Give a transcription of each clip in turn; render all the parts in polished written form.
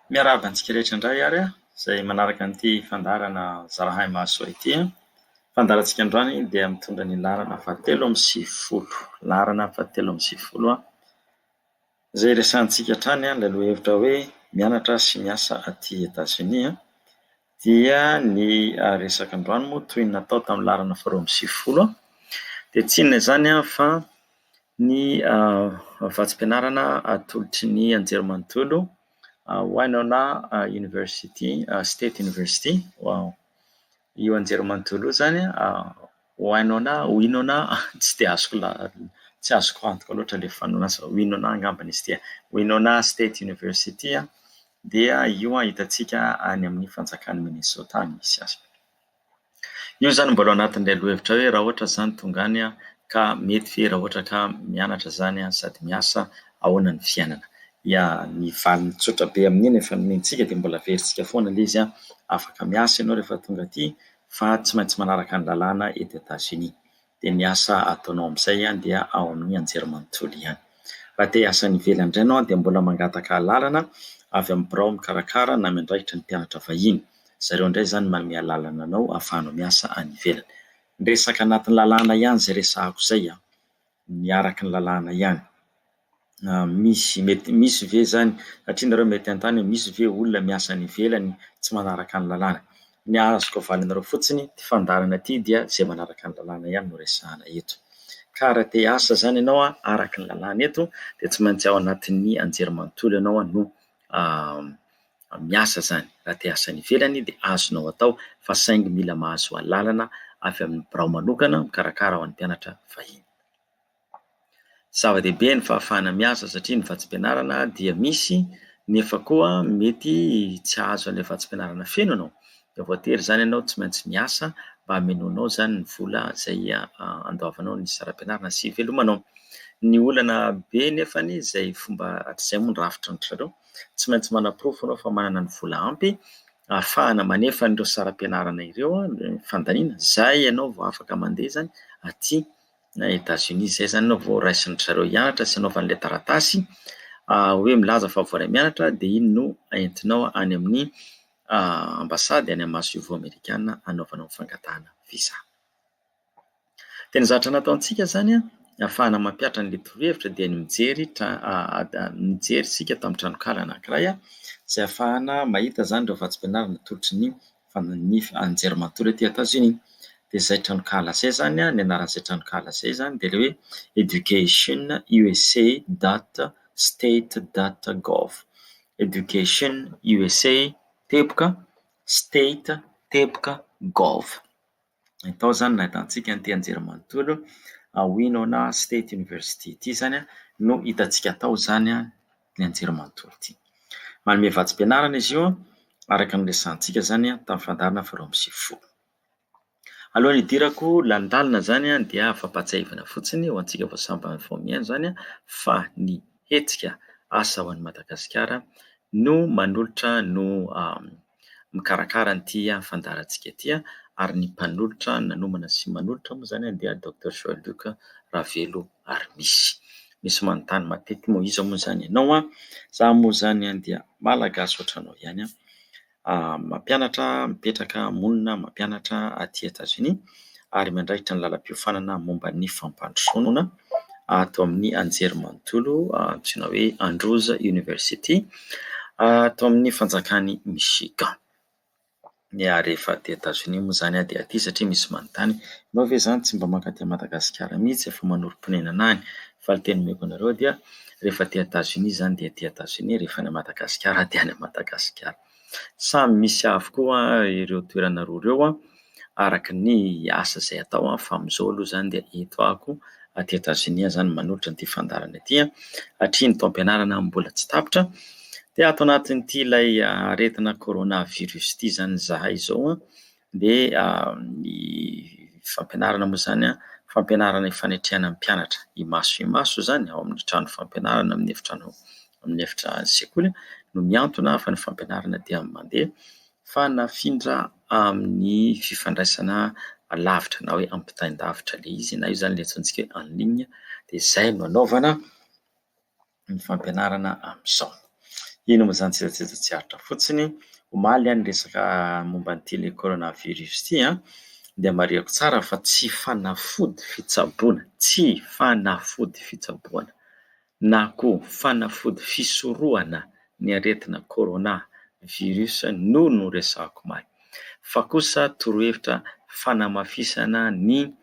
Miarahaba antsika rehetra indray ary izay manaraka an'ity fandaharana Zarahay Mahasoa ity. Fandaharantsika androany dia mitondra ny laharana fahatelo amby sivifolo. Laharana fahatelo amby sivifolo izay resahantsika hatrany ilay lohahevitra hoe mianatra sy miasa aty Etazonia. Dia ny resaka androany moa toy ny natao tamin'ny laharana faharoa amby sivifolo dia tsy inona izany fa ny vatsim-pianarana atolotry ny anjerimanontolo Winona University, State University. Io anjerimanontolo io izany Winona, Winona tsy dia azoko tsy azoko antoka loatra ilay fanononana Winona angamba izy ity. Winona State University dia io hitantsika any amin'ny fanjakan'i Minnesota misy azy. Io izany mbola ao anatin'ilay lohahevitra hoe raha ohatra izany tonga any ka mety ve raha ohatra ka mianatra izany sady miasa, ahoana ny fiainana? Ya, ny valiny tsotra be amin'iny efa nomentsika dia mbola averintsika foana ilay izy, afaka miasa ianao rehefa tonga aty fa tsy maintsy manaraka ny lalàna eto Etazonia. Dia ny asa ataonao amin'izay dia ao amin'ny anjerimanontolo ihany. Raha te hiasa any ivelany indray ianao dia mbola mangataka alalana avy amin'ny birao mikarakara na miandraikitra ny mpianatra vahiny. Zareo indray izany manome alalana anao ahafahanao miasa any ivelany. Ny resaka anatin'ny lalàna ihany izay resahako izay an! Ny araka ny lalàna ihany. Misy mety misy ve izany, satria nareo mety hanontany hoe misy ve olona miasa any ivelany tsy manaraka ny lalàna? Ny azoko avaly anareo fotsiny, ity fandaharana ity dia izay manaraka ny lalàna ihany no resahana eto. Ka raha te hiasa izany ianao araka ny lalàna eto dia tsy maintsy ao anatin'ny anjerimanontolo ianao no miasa izany. Raha te hiasa any ivelany dia azonao atao fa saingy mila mahazo alalana avy amin'ny birao manokana mikarakara ho an'ny mpianatra vahiny. Zava-dehibe ny fahafahana miasa satria ny vatsim-pianarana dia misy nefa koa mety tsy hahazo an'ilay vatsim-pianarana feno ianao. Dia voatery izany ianao tsy maintsy miasa mba hamenoanao izany ny vola izay andoavanao ny saram-pianarana sy hivelomanao. Ny olana be nefany izay fomba hatrizay moa ny rafitra an-dry zareo, tsy maintsy manaporofo ianao fa manana ny vola ampy ahafahana manefa an'ireo saram-pianarana ireo, ny fandaniana, izay ianao vao afaka mandeha izany aty na Etats-Unis izay izany ianao vao raisin-dry zareo hianatra sy anaovana ilay taratasy hoe milaza fa voaray mianatra dia iny no entinao any amin'ny ambasady any amin'ny masoivoho amerikana hanaovanao fangatahana visa. Dia ny zavatra nataontsika izany ahafahana mampihatra an'ilay torohevitra dia ny mijery mijery isika tamin'ny tranonkala anankiray izay ahafahana mahita izany ireo vatsim-pianarana atolotry ny ny anjerimanontolo aty Etazonia. Dia izay tranonkala izay izany, ny anaran'izay tranonkala izay izany dia ilay hoe education usa dot state dot gov. Education usa teboka state teboka gov. Tao izany no nahitantsika an'ity anjerimanontolo Winona State University ity izany no hitantsika tao izany ny anjerimanontolo ity. Manome vatsim-pianarana izy io araka ny resahantsika izany tamin'ny fandaharana faharoa amby sivifolo. Alohan'ny hidirako lalindalina izany dia fampahatsiahivana fotsiny ho antsika vao sambany vao mihaino izany fa ny hetsika Asa ho an'i Madagasikara no manolotra no mikarakara an'ity fandaharantsika ity ary ny mpanolotra nanomana sy manolotra moa izany dia Docteur Jean Luc Ravelo Arimisy. Misy manontany matetika moa iza moa izany ianao an? Izaho moa izany dia Malagasy ohatranao ihany an! Mampianatra, mipetraka, monina, mampianatra aty Etazonia ary miandraikitra ny lalam-piofanana momba ny fampandrosoana ato amin'ny anjerimanontolo antsoina hoe Andrews University ato amin'ny fanjakan'i Michigan. Ny rehefa aty Etazonia moa izany dia aty satria misy manontany, ianao ve izany tsy mba mankaty Madagasikara mihitsy efa manorim-ponenana any? Fa ny teny omeko anareo dia rehefa aty Etazonia izany dia aty Etazonia, rehefa any Madagasikara dia any Madagasikara. Samy misy avokoa ireo toerana roa ireo araka ny asa izay atao fa amin'izao aloha izany dia eto aho aty Etazonia izany manolotra an'ity fandaharana ity satria ny taom-pianarana mbola tsy tapitra dia ato anatin'ity ilay aretina corona virus ity izany izahay izao dia ny fampianarana moa izany fampianarana ifanetrehana amin'ny mpianatra imaso imaso izany ao amin'ny trano fampianarana amin'ny efitrano amin'ny efitra sekoly no mihantona fa ny fampianarana dia mandeha fa nafindra amin'ny fifandraisana lavitra na hoe ampitain-davitra ilay izy na io izany ilay antsointsika hoe en ligne dia izay no anaovana ny fampianarana amin'izao. Iny moa izany tsetsatsetsa tsy aritra fotsiny. Omaly aho niresaka momba an'ity ilay coronavirus ity dia marihiko tsara fa tsy fanafody fitsaboana, tsy fanafody fitsaboana na koa fanafody fisorohana ny aretina corona virus no noresahako omaly fa kosa torohevitra fanamafisana ny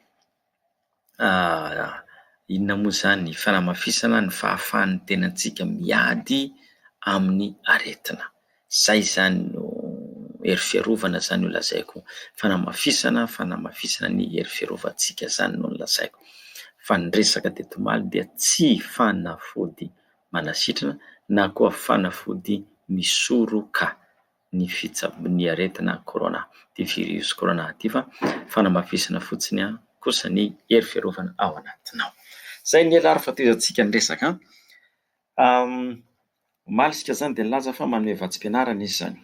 inona moa izany, fanamafisana ny fahafahan'ny tenantsika miady amin'ny aretina. Izay izany no hery fiarovana izany no lazaiko, fanamafisana, fanamafisana ny hery fiarovantsika izany no nolazaiko. Fa ny resaka teto omaly dia tsy fanafody manasitrana na koa fanafody misoroka ny fitsab- ny aretina corona, ity virus corona ity fa fanamafisana fotsiny kosa ny hery fiarovana ao anatinao. Izay ny ela ary fa tohizantsika ny resaka an. Omaly isika izany dia nilaza fa manome vatsim-pianarana izy izany.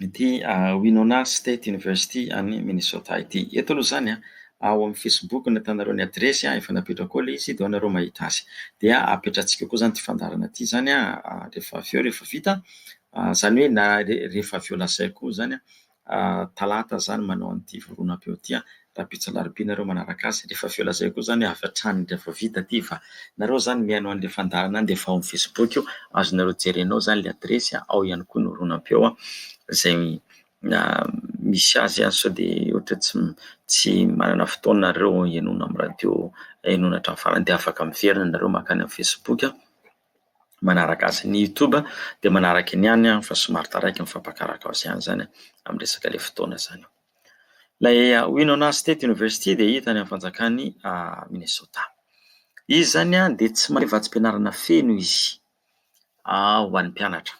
Ity Winona State University any Minnesota ity. Eto aloha izany an, ao amin'ny Facebook no ahitanareo ny adiresy an, efa napetrako ao ilay izy dia ao nareo mahita azy. Dia apetratsika koa izany ity fandaharana ity izany an, rehefa avy eo rehefa vita, izany hoe na rehefa avy eo lazaiko koa izany an, talata izany manao an'ity horonam-peo ity an, rahampitso alarobia nareo manaraka azy, rehefa avy eo lazaiko koa izany avy hatrany rehefa vita ity fa nareo izany mihaino an'ilay fandaharana dia efa ao amin'ny Facebook io, azonareo jerena ao izany ilay adiresy an, ao ihany koa ny horonam-peo izay misy azy an, sao dia ohatra hoe tsy tsy manana fotoana nareo henoina amin'ny radio, henoina hatramin'ny farany dia afaka miverina nareo mankany amin'ny Facebook an. Manaraka azy ny youtube dia manaraka eny ihany fa somary taraiky ny fampakarako azy ihany izany amin'ny resaka ilay fotoana izany. Ilay Winona State University dia hita any amin'ny fanjakan'i Minnesota. Izy izany dia tsy manome vatsim-pianarana feno izy ho an'ny mpianatra.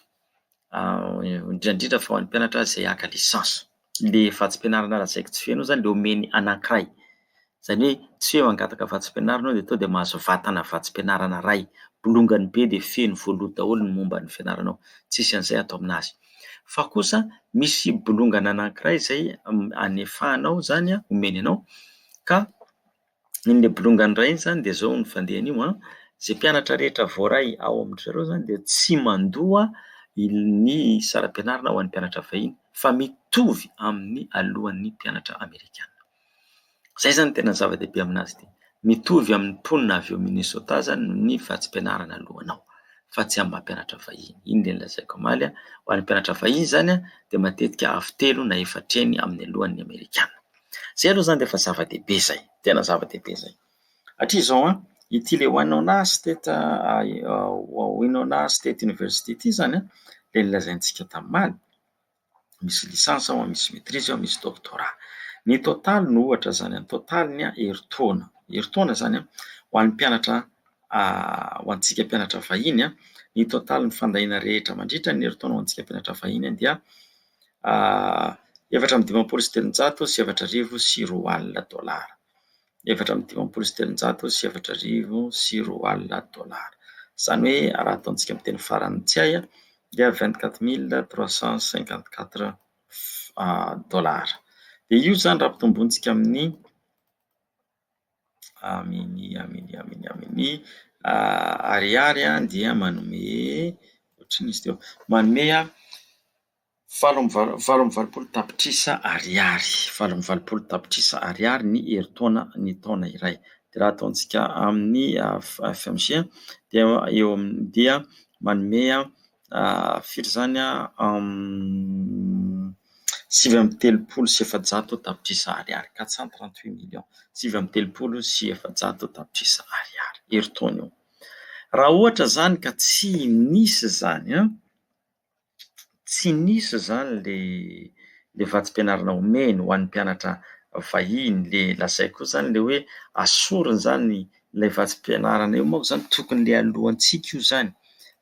Indrindra indrindra fa ho an'ny mpianatra izay haka licence. Ilay vatsim-pianarana lazaiko tsy feno izany dia omeny anankiray. Izany hoe tsy hoe mangataka vatsim-pianarana aho dia tonga dia mahazo vatana vatsim-pianarana iray, bolongany be dia feno voaloa daholo ny momba ny fianaranao. Tsisy an'izay ato aminazy. Fa kosa misy bolongana anankiray izay anefahanao izany, omeny anao ka Iny le bolongany iray iny izany dia izao ny fandehany io an, izay mpianatra rehetra voaray ao amin-dry zareo izany dia tsy mandoa ny saram-pianarana ho an'ny mpianatra vahiny fa mitovy amin'ny alohan'ny mpianatra amerikana. Izay izany no tena zava-dehibe aminazy ity, mitovy amin'ny mponina avy ao Minnesota izany ny vatsim-pianarana alohanao fa tsy amin'ny maha mpianatra vahiny. Iny ilay nolazaiko omaly an, ho an'ny mpianatra vahiny izany an dia matetika avo telo na efatra heny amin'ny alohan'ny amerikana. Izay aloha izany dia efa zava-dehibe izay, tena zava-dehibe izay. Hatria izao an, ity ilay Winona State Winona State University ity izany an, ilay nolazaintsika tamin'ny omaly, misy licence ao, misy maitrise ao, misy doctorat. Ny totaly no ohatra izany an, totaliny an herintaona, herintaona izany an, ho an'ny mpianatra ho antsika mpianatra vahiny an, ny totalin'ny fandaniana rehetra mandritra ny herintaona ho antsika mpianatra vahiny dia 354 dolara. 354 dolara. Izany hoe raha ataontsika amin'ny teny farantsay dia 24 354 dolara. Dia io izany raha ampitombointsika amin'ny amin'ny amin'ny amin'ny amin'ny ariary dia manome ohatrinona izy teo? Manome 88 tapitrisa ariary, 88 tapitrisa ariary ny herintaona ny taona iray. Dia raha ataontsika amin'ny FMG dia eo amin'ny dia manome firy izany 439 tapitrisa ariary, 438 millions, 439 tapitrisa ariary herintaona io. Raha ohatra izany ka tsy nisy izany an! Tsy nisy izany ilay vatsim-pianarana omeny ho an'ny mpianatra vahiny, ilay lazaiko koa izany ilay hoe asorina izany ilay vatsim-pianarana io manko izany tokony ilay alohantsika io izany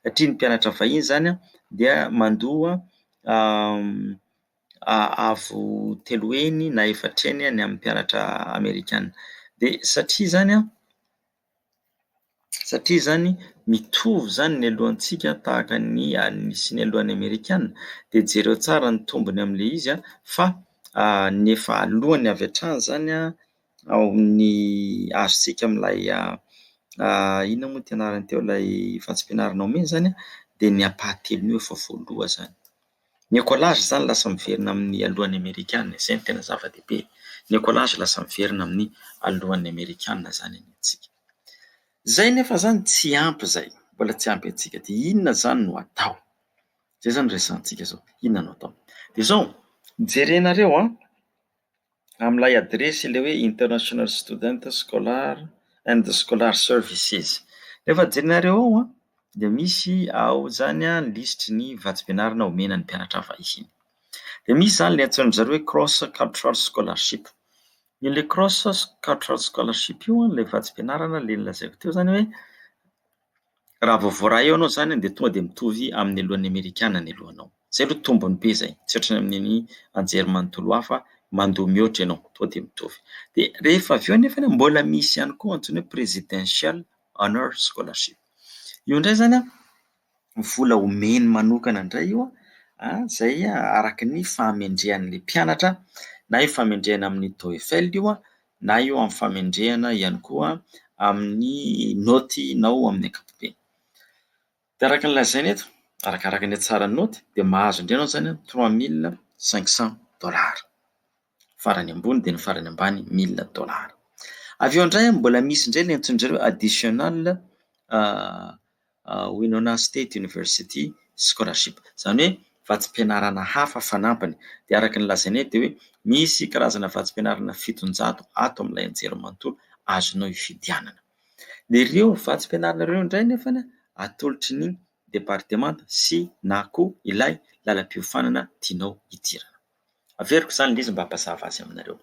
satria ny mpianatra vahiny izany dia mandoa avo telo heny na efatra heny ny amin'ny mpianatra amerikana. Dia satria izany an! Satria izany mitovy izany ny alohantsika tahaka ny an'ny sy ny alohan'ny amerikana dia jereo tsara ny tombony amin'ilay izy fa ny efa alohany avy hatrany izany ao amin'ny azontsika amin'ilay inona moa ity anarany teo ilay vatsim-pianarana omena izany. dia ny ampahatelon'io efa voaloa izany. Ny écolage izany lasa miverina amin'ny alohan'ny amerikana, izay no tena zava-dehibe. Ny écolage lasa miverina amin'ny alohan'ny amerikana izany ny antsika. Izay nefa izany tsy ampy izay, mbola tsy ampy antsika. Dia inona izany no atao? Izay izany no resahantsika izao, inona no atao? Dia izao, jerenareo an, amin'ilay adiresy ilay hoe International Student Scholar and Scholar Services. Rehefa jerenareo ao an, dia misy ao izany an ny lisitry ny vatsim-pianarana omena ny mpianatra vahiny. Dia misy izany ilay antsoin-dry zareo hoe Cross Cultural Scholarship. Ilay Cross Cultural Scholarship io an, ilay vatsim-pianarana ilay nolazaiko teo izany hoe Raha vao voaray eo ianao izany dia tonga dia mitovy amin'ny alohan'ny amerikana ny alohanao. Izay aloha tombony be izay, tsy ohatran'ny amin'ny anjerimanontolo hafa mandoa mihoatra ianao, tonga dia mitovy. Dia rehefa avy eo anefa mbola misy ihany koa antsoina hoe presidential honor scholarship. Io indray izany an, vola omeny manokana indray io an, izay araka ny fahamendrehan'ilay mpianatra na io fahamendrehana amin'ny TOEFL io an, na io amin'ny fahamendrehana ihany koa amin'ny naotinao amin'ny ankapobeny. Dia araka ny lazaina eto, arakaraka ny hatsaran'ny naoty dia mahazo indray ianao izany 3500 dollars. Farany ambony dia ny farany ambany 1000 dollars. Avy eo indray mbola misy indray ilay antsoin-dry zareo additional Winona State University Scholarship, izany hoe vatsim-pianarana hafa fanampiny. Dia araka ny lazaina eto dia hoe misy karazana vatsim-pianarana 700 ato amin'ilay anjerimanontolo azonao ifidianana. Dia ireo vatsim-pianarana ireo indray anefa atolotry ny departemanta sy na koa ilay lalam-piofanana tianao hidirana. Averiko izany ilay izy mba hampazava azy aminareo.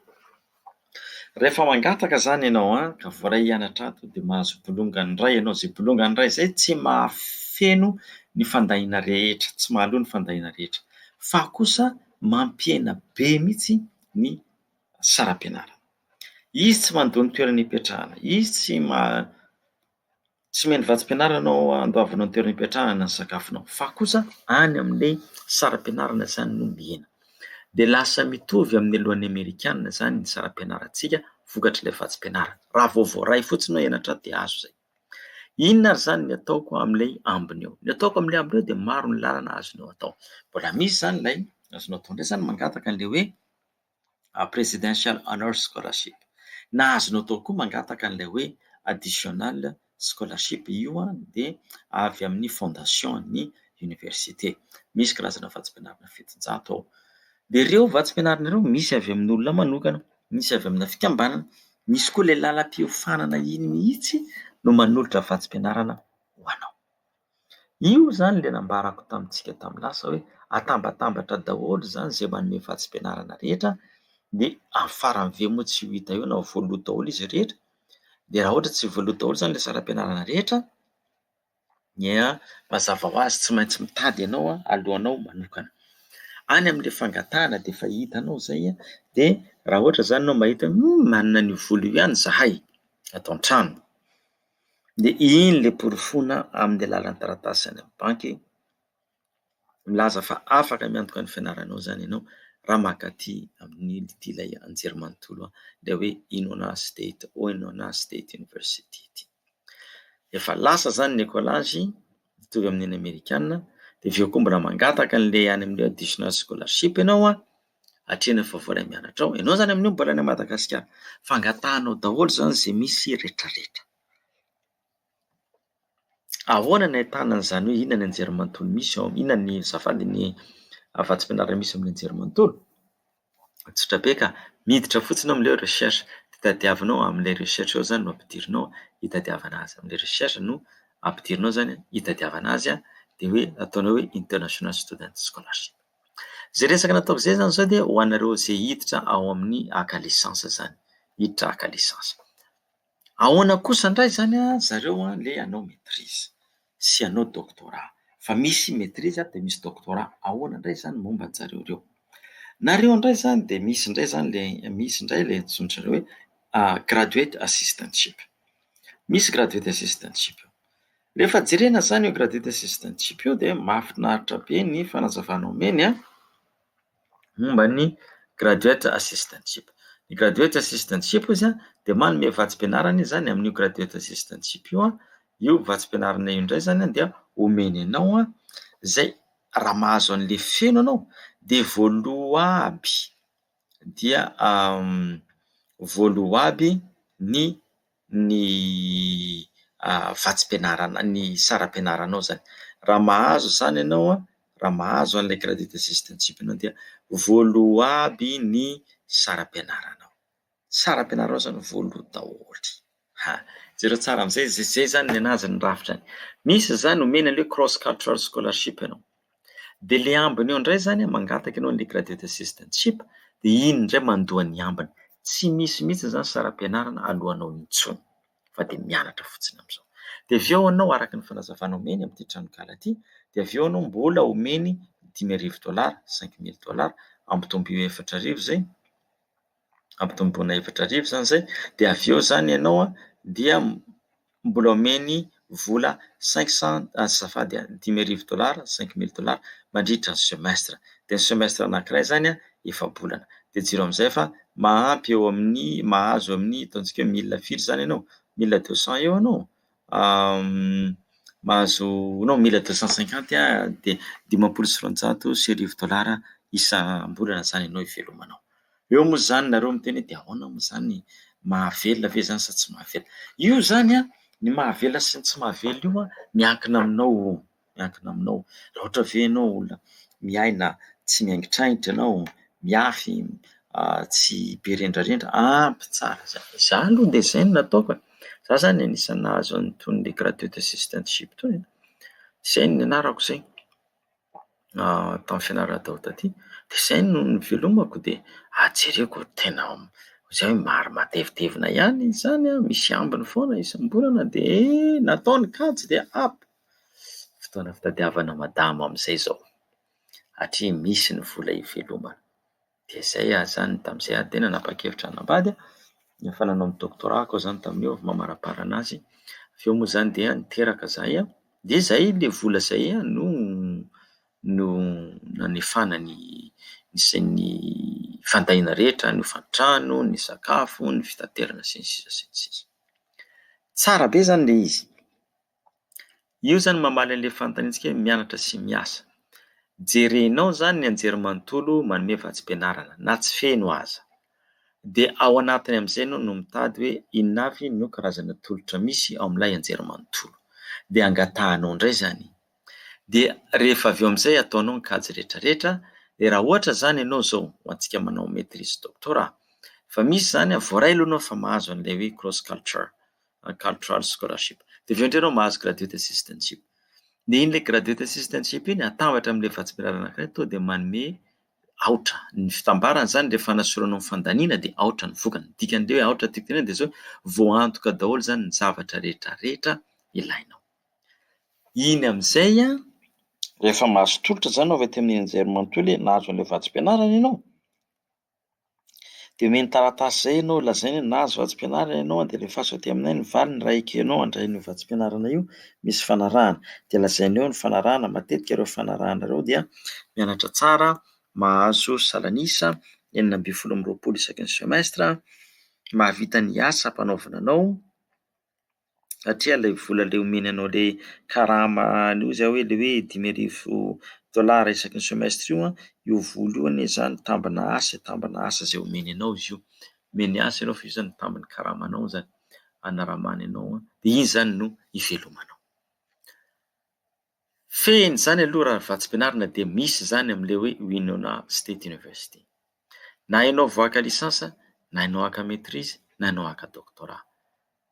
Rehefa mangataka izany ianao an, ka voaray hianatra ato dia mahazo bolongany iray ianao. Izay bolongany iray izay tsy mahafeno ny fandaniana rehetra, tsy mahaloa ny fandaniana rehetra fa kosa mampihena be mihitsy ny saram-pianarana. Izy tsy mandoa ny toerana ipetrahana, izy tsy Tsy omeny vatsim-pianarana ianao andoavanao ny toerana ipetrahana na ny sakafonao fa kosa any amin'ilay saram-pianarana izany no mihena. Dia lasa mitovy amin'ny alohan'ny amerikana izany ny saram-pianarantsika vokatr'ilay vatsim-pianarana. Raha vao voaray fotsiny ianao hianatra dia azo izay. Inona ary izany ny ataoko amin'ilay ambiny eo? Ny ataoko amin'ilay ambiny eo dia maro ny lalana azonao atao. Mbola misy izany ilay azonao atao indray izany mangataka an'ilay hoe Presidential Honor Scholarship. Na azonao atao koa mangataka an'ilay hoe Additional Scholarship, io dia avy amin'ny fondation ny université. Misy karazana vatsim-pianarana 700 ao. Dia ireo vatsim-pianarana ireo misy avy amin'olona manokana, misy avy amina fikambanana, misy koa ilay lalam-piofanana iny mihitsy no manolotra vatsim-pianarana ho anao. Io izany ilay nambarako tamintsika tamin'ny lasa hoe atambatambatra daholo izany izay manome vatsim-pianarana rehetra dia amin'ny farany ve moa tsy ho hita eo na ho voaloa daholo izy rehetra? Dia raha ohatra tsy voaloa daholo izany ilay saram-pianarana rehetra dia mazava ho azy tsy maintsy mitady ianao alohanao manokana. Any amin'ilay fangatahana dia efa hitanao izay dia raha ohatra izany ianao mahita hoe manana an'io vola io ihany izahay ato an-trano. Dia iny ilay porofoina amin'ny alalan'ny taratasy any amin'ny banky milaza fa afaka miantoka ny fianaranao izany ianao raha mankaty amin'ity ilay anjerimanontolo ilay hoe Winona State, Winona State University ity. Efa lasa izany ny écolage mitovy amin'ny any amerikana dia avy eo koa mbola mangataka an'ilay any amin'ilay additional scholarship ianao an, hatreny fa voaray mianatra ao. Ianao izany amin'io mbola any Madagasikara. Fangatahanao daholo izany izay misy rehetrarehetra. Ahoana ny ahitana an'izany hoe inona ny anjerimanontolo misy ao, inona ny azafady ny vatsim-pianarana misy amin'ny anjerimanontolo? Tsotra be ka, miditra fotsiny ao amin'ilay recherche, dia tadiavinao amin'ilay recherche ao izany no ampidirinao hitadiavana azy, amin'ilay recherche no ampidirinao izany hitadiavana azy dia hoe ataonao hoe international student scholarship. Izay resaka nataoko izay izany izao dia ho anareo izay hiditra ao amin'ny haka licence izany, hiditra haka licence. Ahoana kosa indray izany zareo ilay hanao maitrise sy hanao doctorat? Fa misy maitrise dia misy doctorat, ahoana indray izany momba an-jareo ireo? Nareo indray izany dia misy indray izany ilay misy indray ilay antsoin-jareo hoe graduate assistantship. Misy graduate assistantship. Rehefa jerena izany io graduate assistantship io dia mahafinaritra be ny fanazavana omeny an, momba ny graduate assistantship. Ny graduate assistantship izy an dia manome vatsim-pianarana izy izany amin'io graduate assistantship io an, io vatsim-pianarana io indray izany an dia omeny anao an Izay raha mahazo an'ilay feno ianao dia voaloa aby dia voaloa aby ny ny vatsim-pianarana, ny saram-pianaranao izany. Raha mahazo izany ianao an, raha mahazo an'ilay graduate assistantship ianao dia voaloa aby ny saram-pianaranao. Saram-pianaranao izany voaloa daholo. Ha! Jereo tsara amin'izay, izay izany ny an'azy ny rafitrany. Misy izany omena an'ilay hoe cross cultural scholarship ianao. Dia ilay ambiny eo indray izany an, mangataka ianao an'ilay graduate assistantship, dia iny indray mandoa ny ambiny. Tsy misy mihitsy izany saram-pianarana aloanao intsony fa dia mianatra fotsiny amin'izao. Dia avy eo ianao araka ny fanazavana omeny amin'ity tranonkala ity, dia avy eo ianao mbola omeny 5000 dollars, 5000 dollars, ampitomboy eo 4000 izay. Ampitomboina 4000 izany izay dia avy eo izany ianao an dia mbola omeny vola cinq cent azafady a, 5000 dollars, 5000 dollars mandritra ny semestre. Dia ny semestre anankiray izany an efa-bolana. Dia jereo amin'izay fa mahampy eo amin'ny, mahazo amin'ny ataontsika hoe mille firy izany ianao, 1200 eo ianao, mahazo non 1250 dia 1250 dollars isam-bolana izany ianao ivelomanao. Eo moa izany nareo miteny hoe dia ahoana moa izany mahavelona ve izany sa tsy mahavelona? Io izany an, ny mahavelona sy ny tsy mahavelona io an, miankina aminao io, miankina aminao. Raha ohatra ve ianao olona miaina tsy miaingitraingitra ianao, miafy, tsy be rendrarendra, ampy tsara izany. Izaho aloha dia izay no nataoko e. Izaho izany anisan'ny nahazo an'itony le graduate assistantship itony e. Izay no nianarako izay. Tamin'ny fianarana tao taty dia izay no nivelomako dia jereko tena izay hoe maro matevitevina ihany izany an, misy ambiny foana isam-bolana dia natao ny kajy dia hop! Fotoana fitadiavana madama amin'izay izao satria misy ny vola ivelomana. Dia izay aho izany tamin'izay aho tena nanapa-kevitra hanambady an, efa nanao ny doctorat-ko aho izany tamin'io avy mamaraparana azy, avy eo moa izany dia niteraka izahay an, dia izay ilay vola izay no no nanefana ny sy ny fandaniana rehetra, ny hofan-trano, ny sakafo, ny fitaterana sy ny sisa sy ny sisa. Tsara be izany ilay izy. Io izany mamaly an'ilay fanontaniantsika hoe mianatra sy miasa. Jerenao izany ny anjerimanontolo manome vatsim-pianarana na tsy feno aza. Dia ao anatiny amin'izay ianao no mitady hoe inona avy no karazana tolotra misy ao amin'ilay anjerimanontolo. Dia angatahanao indray izany iny. Dia rehefa avy eo amin'izay ataonao ny kajy rehetrarehetra. Dia raha ohatra izany ianao izao, ho antsika manao maitrise doctorat, fa misy izany voaray aloha ianao fa mahazo an'ilay hoe cross culture. Cultural scholarship. Dia avy eo indray ianao mahazo graduate assistantship. Dia iny ilay graduate assistantship iny atambatra amin'ilay vatsim-pianarana anankiray tonga dia manome aotra. Ny fitambarany izany rehefa anasoranao ny fandaniana dia aotra ny vokany. Ny dikan'ilay hoe aotra tiako tenenina dia izao hoe voaantoka daholo izany ny zavatra rehetra rehetra ilainao. Iny amin'izay an, rehefa mahazo tolotra izany ianao avy aty amin'ny anjerimanontolo hoe nahazo an'ilay vatsim-pianarana ianao, Dia omeny taratasy izay ianao, lazainy hoe nahazo vatsim-pianarana ianao dia alefaso aty aminay ny valiny raha ekenao handray an'io vatsim-pianarana io, misy fanarahana. Dia lazainy eo ny fanarahana, matetika ireo fanarahana ireo dia mianatra tsara, mahazo salan'isa 26 isaky ny semestre, mahavita ny asa ampanaovina anao. Satria ilay vola ilay omeny anao ilay karama io zao hoe ilay hoe 5000 dolara isaky ny semestre io an, io vola io anie izany tambina asa e, tambina asa izay omeny anao izy io. Omeny asa ianao fa io izany tambin'ny karamanao izany, anaramany anao an, dia iny izany no ivelomanao. Fehiny izany aloha raha vatsim-pianarana dia misy izany amin'ilay hoe Winona State University. Na ianao vao haka licence, na ianao haka maitrise, na ianao haka doctorat.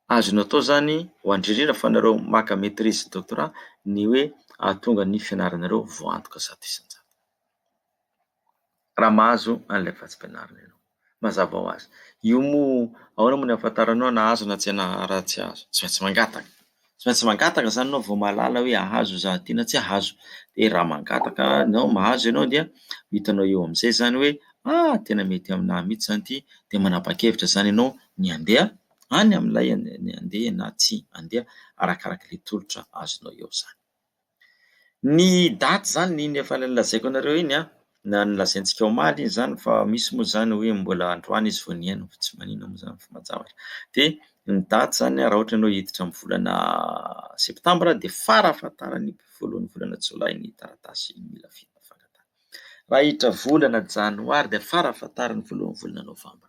Azonao atao izany, ho an'ny indrindra fa nareo maka maitrise sy doctorat, ny hoe hahatonga ny fianaranareo voaantoka 100%. Raha mahazo an'ilay vatsim-pianarana ianao. Mazava ho azy. Io moa, ahoana moa ny ahafantaranao na azo na tsy raha tsy azo? Tsy maintsy mangataka. Tsy maintsy mangataka izany ianao vao mahalala hoe hahazo izaho ity na tsy hahazo. Dia raha mangataka ianao, mahazo ianao dia hitanao eo amin'izay izany hoe ah tena mety aminahy mihitsy izany ity. Dia manapa-kevitra izany ianao ny handeha any amin'ilay ny handeha na tsy handeha arakarak'ilay tolotra azonao eo izany. Ny daty izany iny efa nolazaiko anareo iny an, Na nolazaintsika omaly iny izany fa misy moa izany hoe mbola androany izy vao nihaino fa tsy maninona moa izany fa mazava. Dia ny daty izany raha ohatra ianao hiditra amin'ny volana septambra dia farafahatarany voalohan'ny volana jolay ny taratasy mila fangatahana. Raha hiditra volana janoary dia farafahatarany voalohan'ny volana novambra.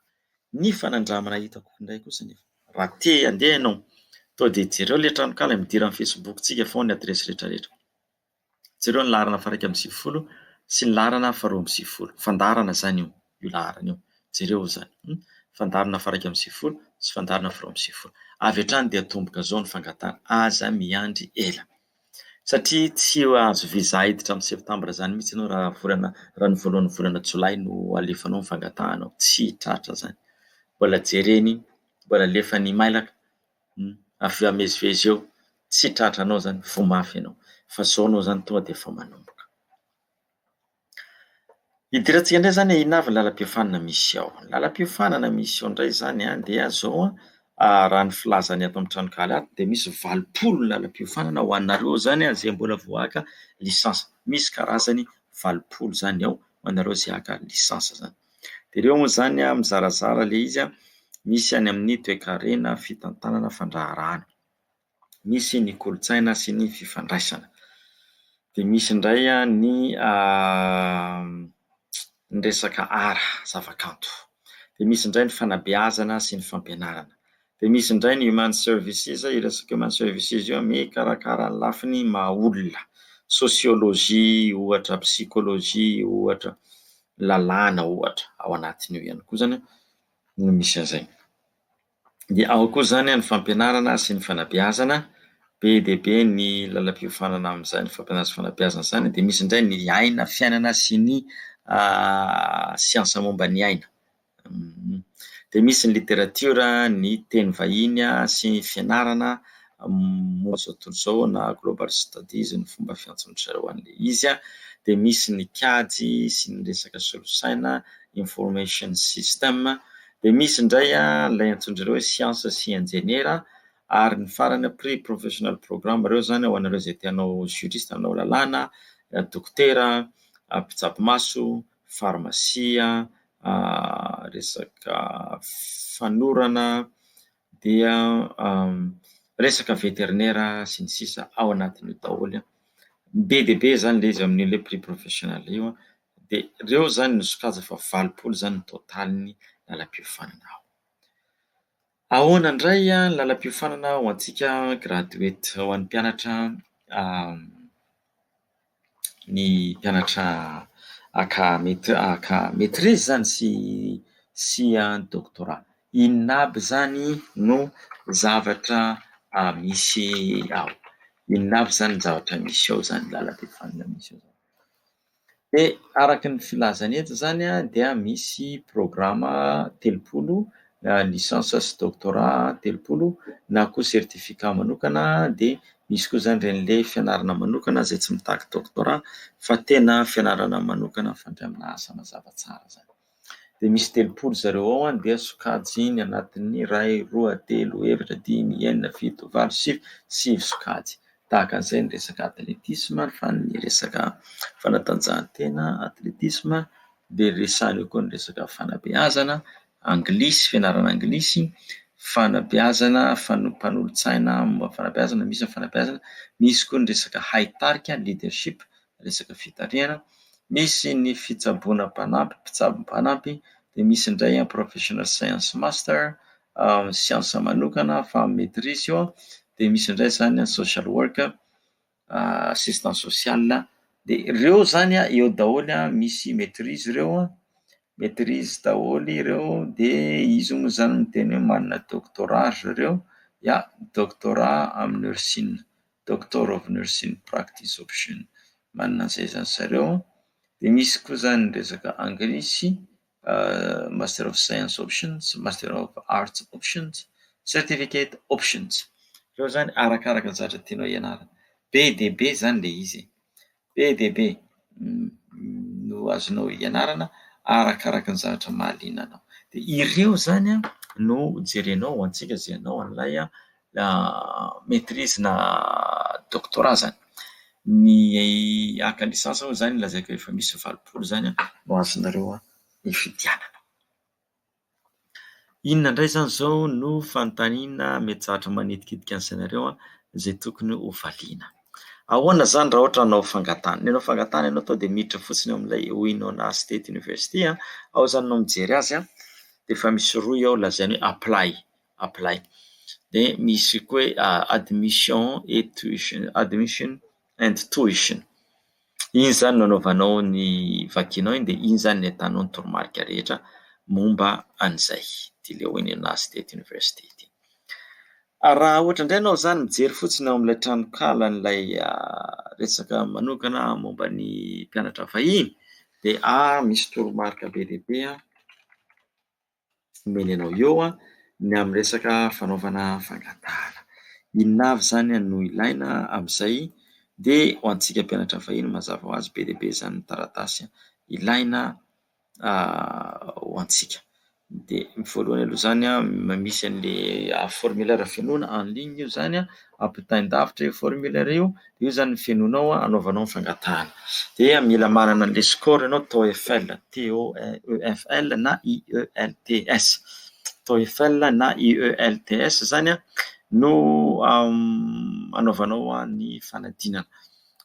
Ny fanandramana hitako indray kosa anefa raha te handeha ianao tonga dia jereo ilay tranonkala, midira amin'ny Facebook-tsika fa ao ny adiresy rehetra rehetra. Jereo ny laharana faha-91 sy ny laharana faha-92. Fandaharana izany io, io laharana io. Jereo izany. Fandaharana faha-91 sy fandaharana faha-92. Avy hatrany dia atomboka izao ny fangatahana. Aza miandry ela. Satria tsy hahazo visa hiditra amin'ny septambra izany mihitsy ianao raha volana, raha ny voalohan'ny volana jolay no alefanao ny fangatahanao. Tsy tratra izany. Mbola jereny, mbola alefany mailaka. Avy eo mivezivezy eo, tsy tratranao izany, voa mafy ianao. Fa izao ianao izany tonga dia efa manomboka. Hidirantsika indray izany hoe inona avy ny lalam-piofanana misy ao. Ny lalam-piofanana misy ao indray izany dia izao raha ny filazany ato amin'ny tranonkala ato dia misy 80 ny lalam-piofanana ho anareo izany izay mbola vao haka licence. Misy karazany 80 izany ao ho anareo izay haka licence izany. Dia ireo moa izany mizarazara ilay izy, misy any amin'ny toekarena, fitantanana, fandraharahana. Misy ny kolontsaina sy ny fifandraisana. Dia misy indray ny ny resaka art, zavakanto. Dia misy indray ny fanabeazana sy ny fampianarana. Dia misy indray ny human services, io resaka human services io mikarakara ny lafiny maha olona, sociologie ohatra, psychologie ohatra, lalàna ohatra, ao anatin'io ihany koa izany no misy an'izay. Dia ao koa izany ny fampianarana sy ny fanabeazana, be dia be ny lalam-piofanana amin'izany fampianarana sy fanabeazana izany, dia misy indray ny aina, fiainana sy ny siansa momba ny aina. Dia misy ny literatiora, ny teny vahiny sy ny fianarana momba izao tontolo izao na global studies ny fomba fiantsoan-dry zareo an'ilay izy. Dia misy ny kajy sy ny resaka solosaina, information system. Dia misy indray ilay antsoin-dry zareo hoe siansa sy injeniera ary ny farany pre-professional program. Ireo izany ho anareo izay te hanao juriste, hanao lalàna, dokotera, mpitsabo maso, farmasia, resaka fanorana dia resaka veterinera sy ny sisa ao anatin'io daholo. Be dia be izany ilay izy amin'io ilay pre-professional io dia ireo izany no sokajy fa 80 izany ny totalin'ny lalam-piofanana ao. Ahoana indray ny lalam-piofanana ho antsika graduate ho an'ny mpianatra ny mpianatra haka haka maitrise izany sy sy doctorat. Inona aby izany no zavatra misy ao? Inona avy izany ny zavatra misy ao izany lalam-piofanana misy ao izany? Dia araka ny filazany eto izany dia misy programa 30, licence sy doctorat 30 na koa certificat manokana dia misy koa izany ireny ilay fianarana manokana izay tsy mitaky doctorat fa tena fianarana manokana mifandray amina asa mazava tsara izany. Dia misy 30 zareo ao an, dia sokajy ny anatin'ny iray, roa, telo, efatra, dimy, enina, fito, valo, sivy, sivy sokajy. Tahaka an'izay ny resaka atletisma, fa ny resaka fanatanjahantena, atletisma, dia resahina eo koa ny resaka fanabeazana, anglisy, fianarana anglisy, fanabeazana, mpanolotsaina momba ny fanabeazana, misy ny fanabeazana, misy koa ny resaka haitarika, leadership, resaka fitarihana, misy ny fitsaboana mpanampy, mpitsabo mpanampy, dia misy indray professional science master, siansa manokana fa maitrise io, dia misy indray izany social work, assistant social, dia ireo izany eo daholo misy maitrise ireo, maitrise daholo ireo, dia izy moa izany miteny hoe manana doctorat ry zareo, ya doctorat amin'ny nursing. Doctor of Nursing Practice Option, manana an'izay izany zareo. Dia misy koa izany ny resaka anglisy, Master of Science Options, Master of Arts Options, Certificate Options. Ireo izany arakaraka ny zavatra tianao hianarana. Be dia be izany ilay izy e. Be dia be no azonao ianarana arakaraka ny zavatra mahaliana anao. Dia ireo izany no jerenao ho antsika izay hanao an'ilay maitrise na doctorat izany. Ny haka licence moa izany lazaiko efa misy 80 izany no azonareo hividianana. Inona indray izany izao no fanontaniana mety zatra manitikitika ny sainareo izay tokony ho valiana? Ahoana izany raha ohatra hanao fangatahana? Ny hanao fangatahana ianao tonga dia miditra fotsiny ao amin'ilay Winona State University, ao izany ianao mijery azy dia efa misy rohy ao lazainy hoe apply, apply. Dia misy koa hoe admission et tuition, admission and tuition. Iny izany no anaovanao ny vakinao iny dia iny izany no ahitanao ny toromarika rehetra momba an'izay. Ity ilay Winona State University ity. Raha ohatra indray ianao izany mijery fotsiny ao amin'ilay tranokalan'ilay resaka manokana momba ny mpianatra vahiny dia misy toromarika be dia be omeny anao eo ny amin'ny resaka fanaovana fangatahana. Inona avy izany no ilaina amin'izay? Dia ho antsika mpianatra vahiny mazava ho azy be dia be izany ny taratasy ilaina ho antsika. Dia ny voalohany aloha izany misy an'ilay formulaire fenoina en ligne io izany, ampitain-davitra io formulaire io, io izany no fenoinao anaovanao ny fangatahana. Dia mila manana an'ilay score ianao TOEFL, T-O-E-F-L na I-E-L-T-S. TOEFL na I-E-L-T-S izany no anaovanao ny fanadinana.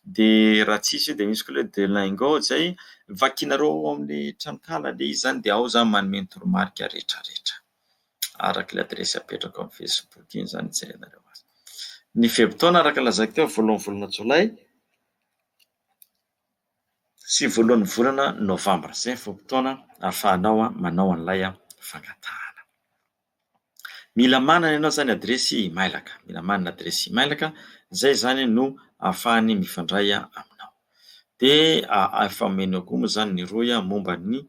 Dia raha tsisy io dia misy koa ilay Duolingo izay vakinareo ao amin'ny tranonkala ilay izy izany dia ao izany manome ny toromarika rehetrarehetra. Araka ilay adiresy apetrako amin'ny Facebook iny izany hijerenareo azy. Ny fe-potoana araka ny lazaiko teo voalohan'ny volana jolay sy voalohan'ny volana novambra. Izay ny fe-potoana ahafahanao manao an'ilay fangatahana. Mila manana ianao izany adiresy imailaka, mila manana adiresy imailaka, izay izany no ahafahany mifandray aminao. Dia efa omenao koa moa izany ny rohy momba ny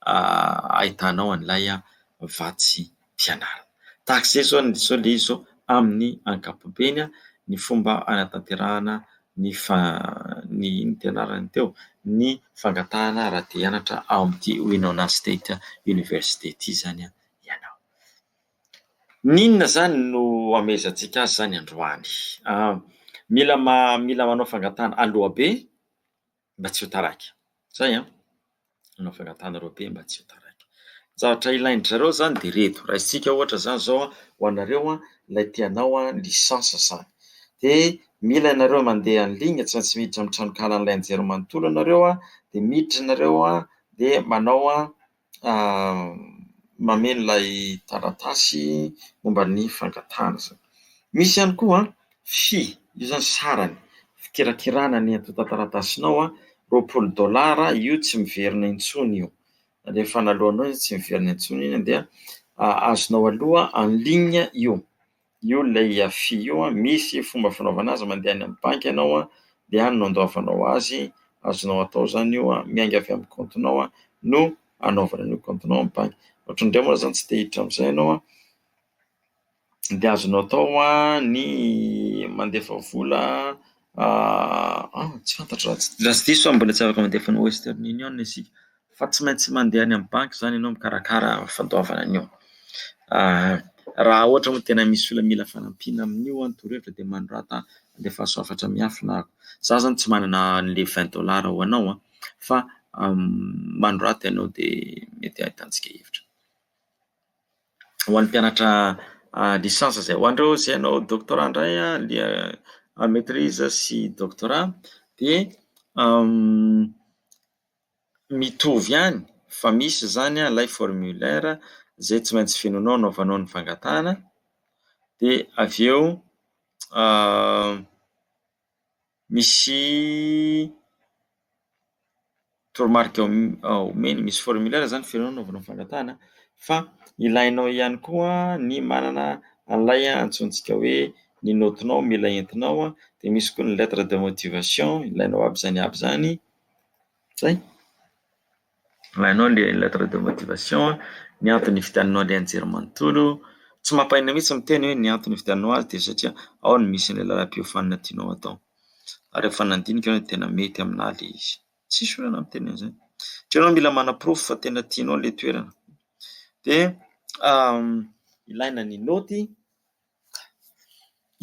ahitanao an'ilay vatsim-pianarana. Tahaka izay izao izao ilay izy izao amin'ny ankapobeny ny fomba hanatanterahana ny ny inona ty anarany teo? Ny fangatahana raha te hianatra ao amin'ity Winona State University ity izany ianao. N'inona izany no amehezantsika azy izany androany? Mila mila manao fangatahana aloha be mba tsy ho taraiky. Izay an! Manao fangatahana aloha be mba tsy ho taraiky. Ny zavatra ilain-dry zareo izany dia ireto, raisintsika ohatra izany izao ho anareo ilay te hanao licence izany. Dia mila ianareo mandeha en ligne, tsy maintsy miditra amin'ny tranonkalan'ilay anjerimanontolo ianareo, dia miditra ianareo dia manao mameno ilay taratasy momba ny fangatahana izany. Misy ihany koa fy, io izany sarany, fikirakirana ny antontan-taratasinao, 20 dolara, io tsy miverina intsony io, rehefa naloanao izy tsy miverina intsony iny dia azonao aloa en ligne io. Io ilay fy io an, misy fomba fanaovana azy mandeha any amin'ny banky ianao an, dia any no andoavanao azy, azonao atao izany io an, miainga avy amin'ny kaontinao an no anaovana an'io kaontinao amin'ny banky. Ohatra indray moa izany tsy te hiditra amin'izay ianao an, dia azonao atao an ny mandefa vola tsy fantatro raha tsy diso aho mbola tsy afaka mandefa ny Western Union isika. Fa tsy maintsy mandeha any amin'ny banky izany ianao mikarakara fandoavana an'io. Raha ohatra moa tena misy olona mila fanampiana amin'io ny torohevitra dia manorata alefaso hafatra miafina aho. Izaho izany tsy manana an'ilay vingt dollars ho anao an, fa manorata ianao dia mety ahitantsika hevitra. Ho an'ny mpianatra licence izay, ho an'ireo izay hanao doctorat indray an, maitrise sy doctorat dia Mitovy ihany fa misy izany ilay formulaire izay tsy maintsy fenoinao anaovanao ny fangatahana dia avy eo misy toromarika omeny, misy formulaire izany fenoinao anaovanao ny fangatahana fa ilainao ihany koa ny manana an'ilay antsointsika hoe ny naotinao mila entinao dia misy koa ny lettre de motivation ilainao aby izany aby izany. Zay. Alainao le lettre de motivation, ny antony nividiananao ilay anjerimanontolo, tsy mampaninona mihitsy miteny hoe ny antony nividiananao azy dia satria ao no misy an'ilay lalam-piofanana tianao atao. Ary rehefa nandinika ianao dia tena mety aminà ilay izy. Tsisy olana miteny an'izay. Satria ianao mila manaporofo fa tena tianao ilay toerana. Dia ilaina ny naoty.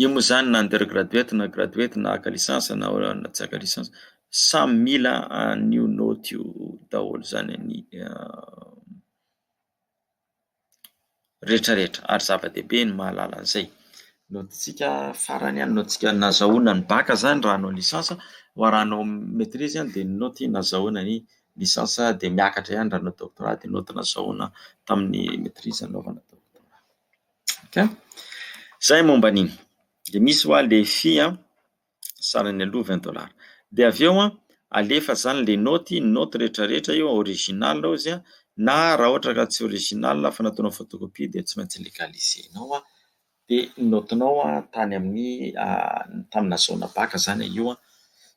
Io moa izany na undergraduate na graduate na haka licence na tsy haka licence, samy mila an'io naoty io daholo izany ny rehetra rehetra ary zava-dehibe ny mahalala an'izay. Naotintsika farany, naotintsika nazahoana ny bacc izany raha hanao licence, raha hanao maitrise dia ny naoty nazahoana ny licence dia miakatra ihany raha hanao doctorat dia naoty nazahoana tamin'ny maitrise nanaovana doctorat. Ok, izay momba an'iny. Dia misy hoa le fille an, sarany aloha vingt dollars. Dia avy eo an, alefa izany le naoty, ny naoty rehetra rehetra io original ozy an, na raha ohatra ka tsy original fa nataonao photocopie dia tsy maintsy legaliser-nao an, dia ny naotinao an tany amin'ny tamin'ny nahazoana bacc izany io an,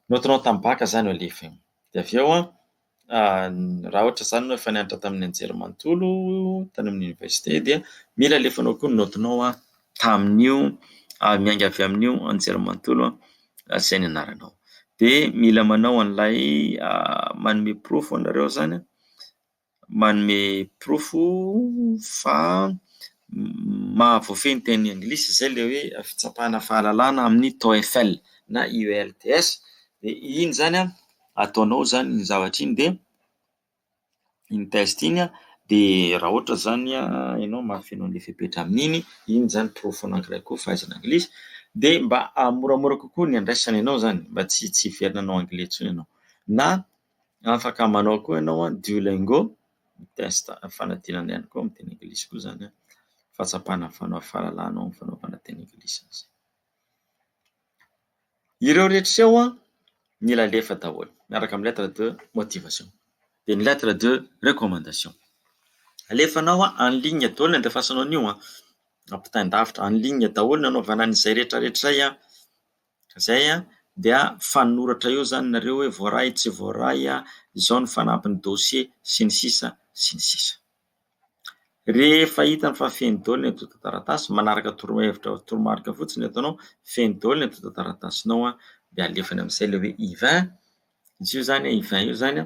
naotinao tamin'ny bacc izany no alefa io. Dia avy eo an, raha ohatra izany ianao efa nianatra tamin'ny anjerimanontolo tany amin'ny oniversite dia mila alefanao koa ny naotinao tamin'io miainga avy amin'io anjerimanontolo izay nianaranao. Dia mila manao an'ilay manome porofo ianareo izany, manome porofo fa mahavoafehy ny teny anglisy, izay ilay hoe fitsapana fahalalana amin'ny TOEFL na IELTS dia iny izany an. Ataonao izany iny zavatra iny dia iny test iny an, dia raha ohatra izany ianao mahafeno an'ilay fepetra amin'iny, iny izany porofo anankiray koa fahaizana anglisy, dia mba hahamoramora kokoa ny handraisana anao izany, mba tsy tsy hiverina hanao anglais intsony ianao. Na afaka manao koa ianao an duolingo, test fanadinana ihany koa amin'ny teny anglisy koa izany an, fahatsapana fahalalana amin'ny fanaovana teny anglisy. Ireo rehetra ireo an, mila alefa daholo miaraka amin'ny lettre de motivation dia ny lettre de recommandation. Alefanao en ligne daholo ny andefasanao an'io an, ampitain-davitra en ligne daholo ny anaovana an'izay rehetra rehetra izay an, izay an dia fanoratra eo izany nareo hoe voaray tsy voaray an, izao ny fanampin'ny dossier sy ny sisa sy ny sisa. Rehefa hitany fa feno daholo ny antontan-taratasy, manaraka torohevitra toromarika fotsiny ny ataonao, feno daholo ny antontan-taratasinao dia alefany amin'izay ilay hoe I-vingt, izy io izany I-vingt io izany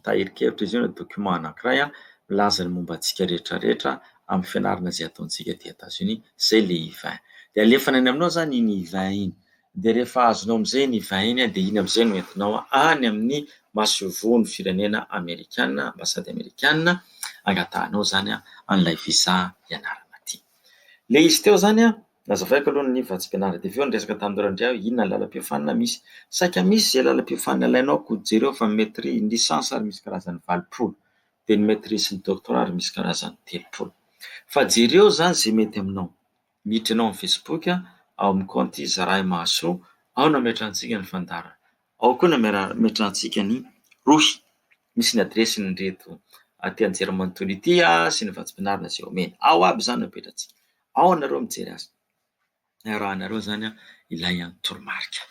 tahirin-kevitra izy io na document anankiray milaza ny momba antsika rehetra rehetra amin'ny fianarana izay ataontsika aty Etazonia, izay ilay I-vingt. Dia alefany any aminao izany iny I-vingt iny. Dia rehefa azonao amin'izay iny I-vingt iny dia iny amin'izay no entinao any amin'ny masoivohon'ny firenena amerikana, ambasady amerikana, angatahanao izany an'ilay visa hianarana aty. Ilay izy teo izany, nazavaiko aloha ny vatsim-pianarana, dia avy eo niresaka tamin'ireo indray aho inona ny lalam-piofanana misy. Saika misy izay lalam-piofanana ilainao koa jereo fa ny maitrise, ny licence ary misy karazany 80, dia ny maitrise sy ny doctorat ary misy karazany 30. Fa jereo izany izay mety aminao. Miditra ianao amin'ny Facebook, ao amin'ny kaonty Zarahy Mahasoa, ao no ametrahantsika ny fandaharana. Ao koa no ametrahantsika ny rohy misy ny adiresin'ireto aty anjerimanontolo ity sy ny vatsim-pianarana izay omeny. Ao aby izany no apetratsika. Ao ianareo mijery azy. Arahanareo izany ilay toromarika.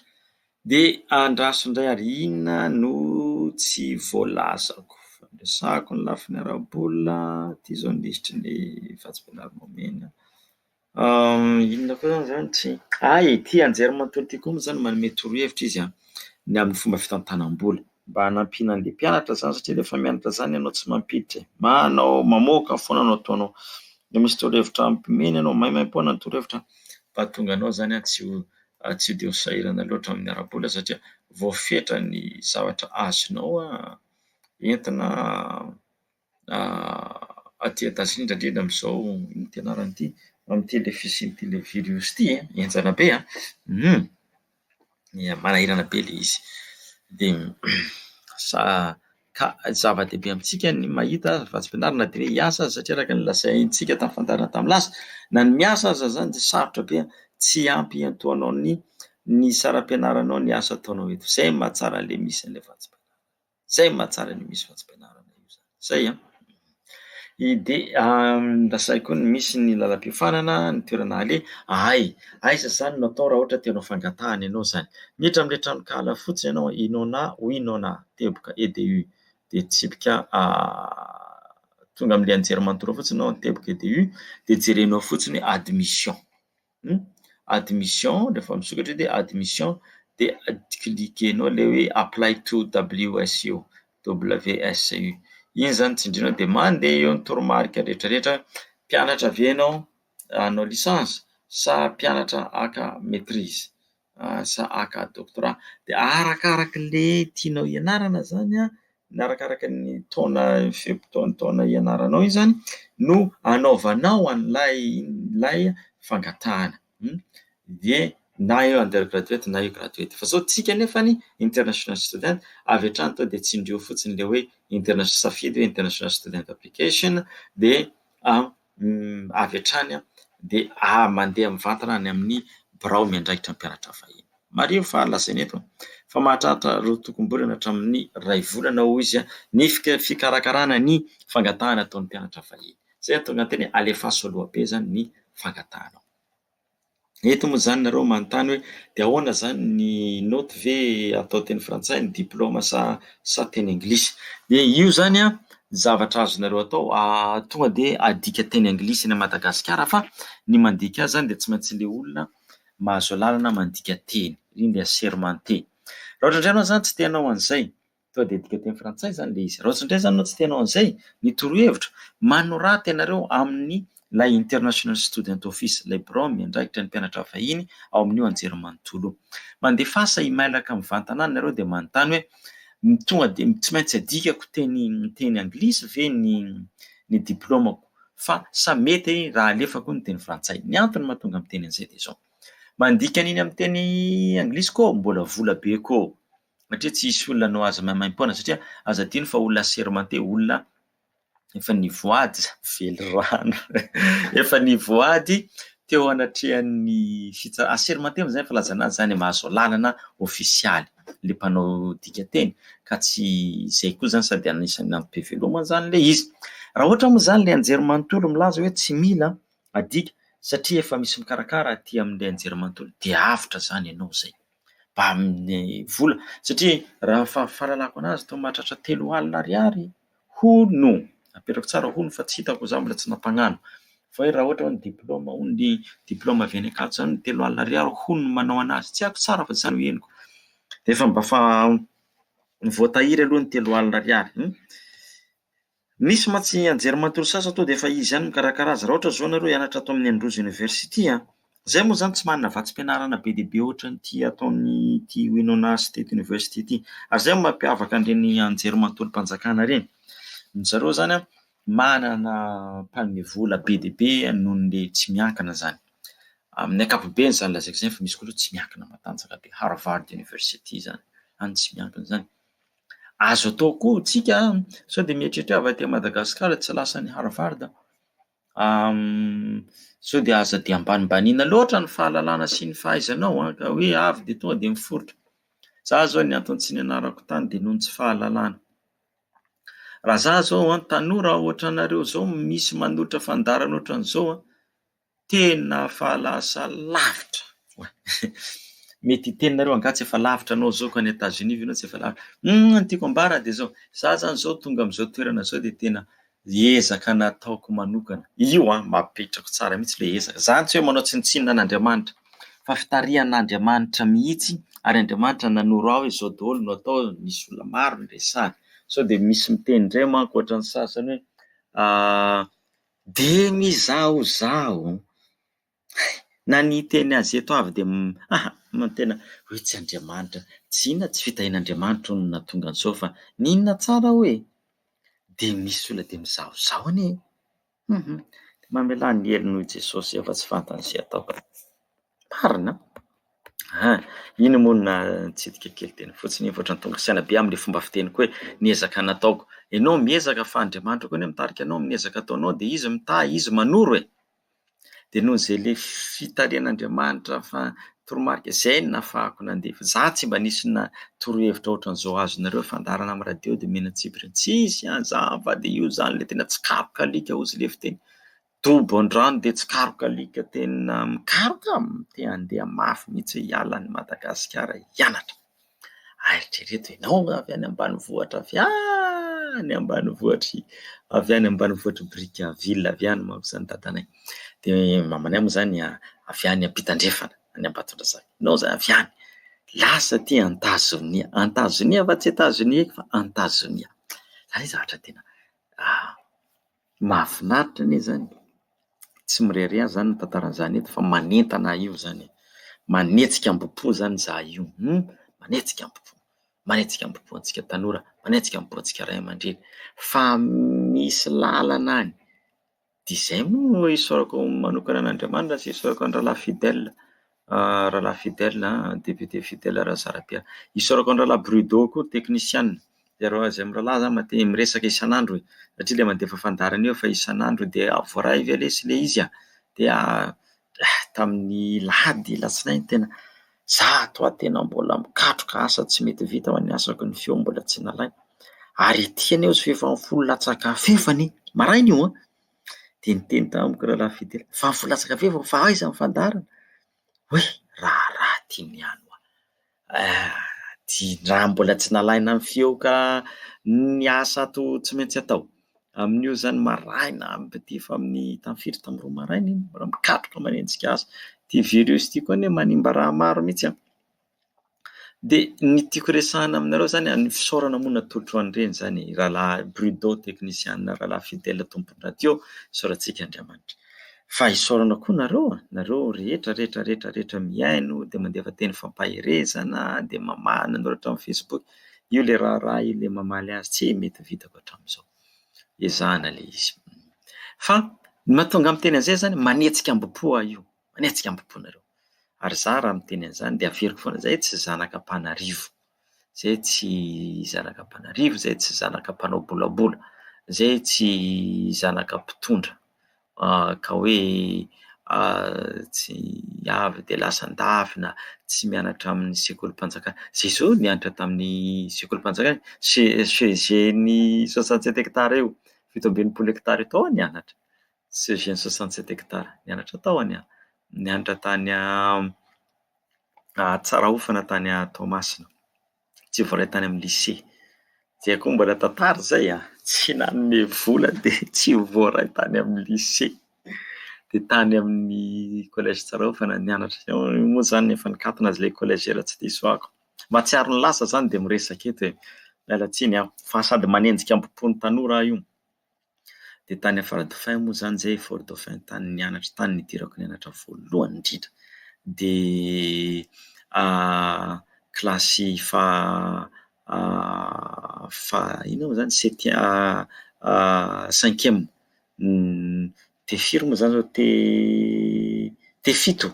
Dia andraso indray ary inona no tsy voalazako. Resahako ny lafiny ara-bola, ity izao ny lisitry ny vatsim-pianarana omena. Inona koa izany izany tsy. Hay, ity anjerimanontolo ity koa moa izany manome torohevitra izy an, ny amin'ny fomba fitantanam-bola. Mba hanampiana an'ilay mpianatra izany satria rehefa mianatra izany ianao tsy mampiditra e. Manao, mamoaka foana no ataonao. Dia misy torohevitra ampimena ianao, maimaimpoana ny torohevitra mba hahatonga anao izany tsy ho tsy dia ho sahirana loatra amin'ny ara-bola satria voafetra ny zavatra azonao entina aty Etazonia indrindra indrindra amin'izao inona ity anarany ity, amin'ity ilay fisian'ity ilay virus ity e, henjana be an! Manahirana be ilay izy. Dia sa- ka zava-dehibe amintsika ny mahita vatsim-pianarana na dia hoe hiasa aza satria araka ny lazaintsika tamin'ny fandaharana tamin'ny lasa, na ny miasa aza izany dia sarotra be tsy ampy hiantohanao ny ny saram-pianaranao ny asa ataonao eto. Izay no mahatsara an'ilay misy an'ilay vatsim-pianarana. Zay no mahatsara ny misy vatsim-pianarana io zany. Zay an! Dia lazaiko koa ny misy ny lalam-piofanana, ny toerana aleha. Hay! Aiza izany no atao raha ohatra te hanao fangatahana ianao izany? Miditra amin'ilay tranonkala fotsiny ianao, inona winona teboka edu dia tsipika tonga amin'ilay anjerimanontolo ao fotsiny ianao, teboka edu dia jerenao fotsiny hoe admission. Admission, rehefa misokatra io dia admission dia cliquer-nao ilay hoe apply to WSU, WSU. Iny izany tsindrinao dia mandeha eo ny toromarika rehetra rehetra, mpianatra ve ianao hanao licence? sa mpianatra haka maîtrise sa haka doctorat. Dia arakaraka ilay tianao hianarana izany an, na arakaraka ny taona fe-potoana taona hianaranao io izany no anaovanao an'ilay ilay fangatahana. Dia na io undergraduate na io graduate. Fa izao tsika nefany international student avy hatrany tonga dia tsindrio fotsiny ilay hoe international safidy hoe international student application dia avy hatrany dia mandeha mivantana any amin'ny birao miandraikitra ny mpianatra vahiny. Mariho fa lazaina eto fa mahatratra roatokombolana hatramin'ny iray volana hoy izy ny fikarakarana ny fangatahana ataon'ny mpianatra vahiny. Izay no tonga ny teny hoe alefaso aloha be izany ny fangatahanao. Eto moa izany nareo manontany hoe dia ahoana izany ny naoty ve atao teny frantsay ny diplaoma sa sa teny anglisy? Dia io izany an, zavatra azonareo atao tonga dia adika teny anglisy any Madagasikara fa ny mandika azy izany dia tsy maintsy ilay olona mahazo alalana mandika teny, iny ilay assermenté. Raha ohatra indray ianao izany tsy te hanao an'izay Tonga dia adika teny frantsay izany ilay izy. Raha ohatra indray izany ianao tsy te hanao an'izay, ny torohevitra, manorata ianareo amin'ny ilay International Student Office, ilay birao miandraikitra ny mpianatra vahiny ao amin'io anjerimanontolo io. Mandefasa emailaka mivantana any nareo dia manontany hoe tonga dia tsy maintsy adikako teny teny anglisy ve ny ny diplaomako fa sa mety raha alefako ny teny frantsay. Ny antony mahatonga miteny an'izay dia izao, mandika an'iny amin'ny teny anglisy koa mbola vola be koa. satria tsy hisy olona hanao azy maimaimpoana satria aza adino fa olona assermenté, olona efa nivoady, velirano, efa nivoady teo anatrehan'ny fitsarana, assermenté moa zany filazana azy zany mahazo alalana ofisialy le mpanao dikanteny ka tsy izay koa zany sady anisan'ny antom-pivelomana zany le izy. Raha ohatra moa zany le anjerimanontolo milaza hoe tsy mila adika satria efa misy mikarakara aty amin'ilay anjerimanontolo dia avotra zany ianao zay. Mba amin'ny vola satria raha ny fahalalako anazy toa mahatratra 30 ariary hono, apetrako tsara hono fa tsy hitako za mbola tsy nampagnano, fa hoe raha ohatra hoe ny diplaoma hono ny diplaoma avy any Ankatso zany 30 ariary hono no manao anazy, tsy haiko tsara fa zany no henoko, dia efa mba fa voatahiry aloha ny 30 ariary. Misy mantsy anjerimanontolo sasany tonga dia efa izy ihany mikarakara azy. Raha ohatra izao nareo hianatra ato amin'ny Androzy University an, izay moa izany tsy manana vatsim-pianarana be dia be ohatran'ity ataon'ity Winona State University ity. Ary izay no mampiavaka an'ireny anjerimanontolom-panjakana ireny. Ry zareo izany an, manana mpanome vola be dia be noho ny tsy miankina izany. Amin'ny ankapobeny izany lazaiko izany fa misy koa aloha tsy miankina matanjaka be, Harvard University izany, any tsy miankina izany. Azo atao koa tsika sao dia mieritreritra hoe avy aty Madagasikara tsy lasa any Harvard. Sao dia aza dia ambanimbaniana loatra ny fahalalana sy ny fahaizanao an, ka hoe avy dia tonga dia miforitra. Za zao ny antony tsy nianarako tany dia noho ny tsy fahalalana. Raha za zao an, tanora ohatranareo zao misy manolotra fandaharana ohatran'izao an, Tena fa lasa lavitra. Mety hiteny nareo angaha tsy efa lavitra anao zao ka any Etats-Unis ve anao tsy efa lavitra. Humm ny tiako ambara dia zao, za zany zao tonga amin'izao toerana zao dia tena ezaka nataoko manokana. Io an, mapetrako tsara mihitsy le ezaka. Zany tsy hoe manao tsinontsinona an'Andriamanitra fa fitarihan'Andriamanitra mihitsy ary Andriamanitra nanoro ahy hoe zao daholo no atao, nisy olona maro niresahana. Sao dia misy miteny indray manko ohatran'ny sasany hoe Dia mizahozaho. Hay! Na ny hiteny azy eto avy dia aha! Tena hoe tsy Andriamanitra, tsy inona tsy fitahian'Andriamanitra hono no nahatonga an'izao fa ny inona tsara hoe? Dia misy olona dia mizahozaho anie e! Hum! Dia mamelà ny helony hoy Jesosy efa tsy fantany izay atao ka. Marina an! Aa! Iny moa no nitsidika kely teny fotsiny iny fa ohatran'ny tonga saina be amin'ilay fomba fiteniko hoe ny ezaka nataoko. Ianao miezaka fa Andriamanitra koa anie mitarika anao amin'ny ezaka ataonao dia Izy mitahy, Izy manoro e! Dia noho izay ilay fitarihan'Andriamanitra fa toromarika izay no nahafahako nandeha fa za tsy mba nisy na torohevitra ohatran'izao azonareo fandaharana amin'ny radio dia omena antsipiriany. Tsisy an! Za fa dia io izany ilay tena tsikaroka alika hozy ilay fiteny. Dobo an-drano dia tsikaroka alika tena mikaroka, te handeha mafy mihitsy hoe hiala an'i Madagasikara hianatra. Eritrereto ianao avy any ambanivohitra avy any ambanivohitr'i avy any ambanivohitr'i Brickaville avy any manko izany dadanay. Dia mamanay moa izany avy any Ampitandrefana, any Ambatondrazaka. Ianao izany avy any, lasa aty Antazonia, Antazonia fa tsy Etazonia eky fa Antazonia. Izany zavatra tena Mahafinaritra anie izany. Tsy mirehareha aho zany mitantara an'izany eto fa manentana ahy io zany e. Manetsika ambo-po zany za io hum, manetsika ambo-po. Manetsika ambo-po antsika tanora, manetsika ambo-po antsika ray aman-dreny fa misy lalana any. Dia izay moa no isaorako manokana an'Andriamanitra sy isaorako an-dRahalahy Fidèle, Rahalahy Fidèle an, député Fidèle Razarapiera. Isaorako an-dRahalahy Brudo koa teknisiana. Zareo izay mirahalahy zany matetika miresaka isan'andro e, satria ilay mandefa fandaharana io efa isan'andro dia voaray ve lesy ilay izy a? Dia tamin'ny alahady alatsinainy tena za toa tena mbola mikatroka asa tsy mety vita fa ny asako ny feo mbola tsy nalaina. Ary ety anie ozy f'efa folo latsaka fahefany e, maraina io an! Dia niteny tamiko rahalahy Fidèle, fa folo latsaka fahefany fa aiza ny fandaharana? Oay! Raharaha ty niany hoa! Ty raha mbola tsy nalaina ny feo ka ny asa ato tsy maintsy atao. Amin'io zany maraina be efa amin'ny tamin'ny firy tamin'ny roa maraina iny mbola mikatroka manenjika asa. Ity virus ity koa anie manimba raha maro mihitsy an! Dia ny tiako resahana aminareo zany ny fisaorana moa natolotro ho an'ireny zany e, rahalahy Brudo teknisiana, rahalahy Fidèle tompon'ny radio, isaorantsika Andriamanitra. Fa isaorana koa nareo a, nareo rehetra rehetra rehetra rehetra mihaino dia mandefa teny fampaherezana dia mamaly nanoratra amin'ny facebook, io ilay raharaha io ilay mamaly azy tsy mety vitako hatramin'izao, ezahana ilay izy. Fa ny mahatonga ahy miteny an'izay zany manetsika ambo-po aho io. Manetsika ambo-po nareo. Ary za raha miteny an'izany dia averiko foana, zay tsy zanaka mpanarivo, zay tsy zanaka mpanarivo, zay tsy zanaka mpanao bolabola, zay tsy zanaka mpitondra ka hoe tsy avy dia lasa andafy na tsy mianatra amin'ny sekolim-panjakana. Zay zao nianatra tamin'ny sekolim-panjakana, CEG-n'ny 67 hectares io, 67 hectares io tao aho nianatra. CEG 67 hectares. Nianatra tao anie aho. Nianatra tany Tsarahofana tany Toamasina. Tsy voaray tany amin'ny lycée. Izay koa mbola tantara izay an! Tsy nanome vola dia tsy voaray tany amin'ny lycée. Dia tany amin'ny collège Tsarahofana nianatra. Io moa izany efa nikatona aza ilay collège raha tsy diso aho. Mahatsiaro ny lasa izany dia miresaka eto e! Miala tsiny aho fa sady manenjika ambo-po ny tanora aho io. Dia tany Faradofay moa izany izay, Fort Dauphin, tany nianatra, tany nidirako nianatra voalohany indrindra. Dia kilasy faha faha inona moa izany septième cinquième, T firy moa izany izao T T fito.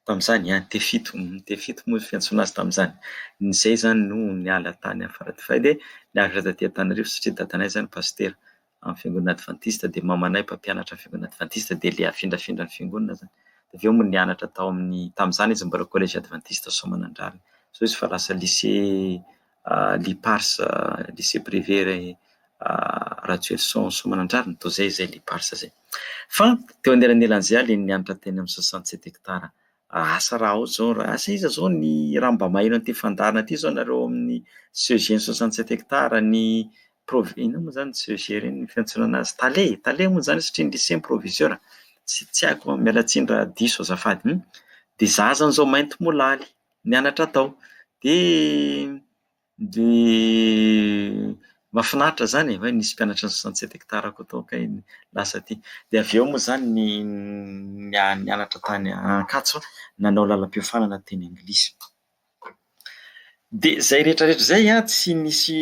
Tamin'izany an, T fito, T fito moa ny fiantsoana azy tamin'izany. Izay izany no niala tany Faradofay dia niakatra taty Antananarivo satria dadanay izany pasitera amin'ny fiangonana advantista dia mamanay mpampianatra amin'ny fiangonana advantista dia ilay afindrafindra ny fiangonana izany. Dia avy eo moa nianatra tao amin'ny, tamin'izany izy mbola collège advantista Soamanandrariny. Izao izy efa lasa lycée Lipars, lycée privé Rajoelison Soamanandrariny, toa izay izay Lipars izay. Fa teo anelanelan'izay aho ilay nianatra teny amin'ny 67 hectares. Asa raha ao izao, asa iza izao ny raha mba maheno an'ity fandaharana ity izao nareo ao amin'ny CEG 67 hectares, ny prov- inona moa izany CEG ireny ny fiantsoana anazy? Tale, tale moa izany satria ny lycée ny proviseur. Tsy tsy haiko, miala tsiny raha diso azafady. Dia izaho izany izao maintimolaly nianatra tao. Dia Dia mahafinaritra izany e, hoe nisy mpianatra ny 67 hectares koa tao kay lasa aty. Dia avy eo moa izany ny nianatra tany Ankatso, nanao lalam-piofanana teny anglisy. Dia izay rehetra rehetra izay an, tsy nisy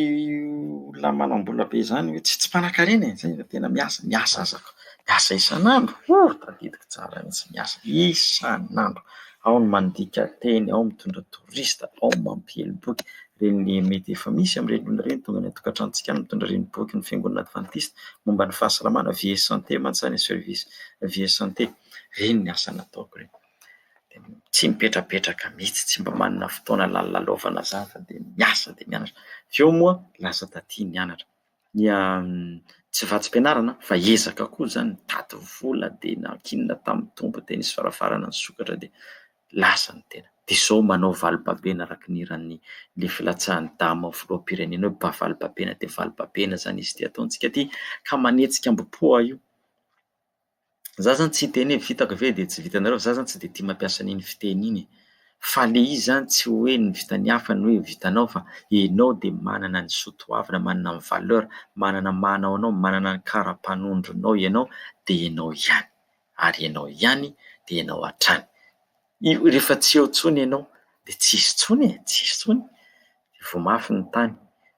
olona manam-bola be izany hoe tsy mpanankarena e, izay fa tena miasa, miasa aza ka, miasa isan'andro, oh! Tadidiko tsara mihitsy, miasa isan'andro. Ao ny mandika teny, ao mitondra touriste, ao mampiely boky. Ireny mety efa misy amin'ireny olona ireny tonga any an-tokantranontsika any mitondra ireny boky ny fiangonana advantista momba ny fahasalamana, vie et santé mantsy izany service vie et santé. Ireny ny asa nataoko ireny. Dia tsy mipetrapetraka mihitsy, tsy mba manana fotoana lalilalaovana izany fa dia miasa dia mianatra. Avy eo moa lasa taty nianatra. Ny tsy vatsim-pianarana fa ezaka koa izany nitady vola dia nankinina tamin'ny Tompo dia nisy varavarana nisokatra dia lasa ny tena. Dia izao manao valibabena araka ny hiran'ny ilay filatsahan'i Dama ho filoham-pirenena hoe ba valibabena dia valibabena izany izy ity ataontsika ity ka manetsika ambo-po aho io. Za zany tsy hiteny hoe vitako ve dia tsy vitanareo fa za zany tsy dia tia mampiasa an'iny fiteny iny e! Fa le izy zany tsy hoe ny vitan'ny hafa no hoe vitanao fa enao dia manana ny soa toavina, manana ny valeur, manana ny maha anao anao, manana ny kara-panondronao ianao dia ianao ihany. Ary ianao ihany dia ianao hatrany. Io rehefa tsy eo intsony ianao dia tsisy intsony e, tsisy intsony. Voa mafy ny tany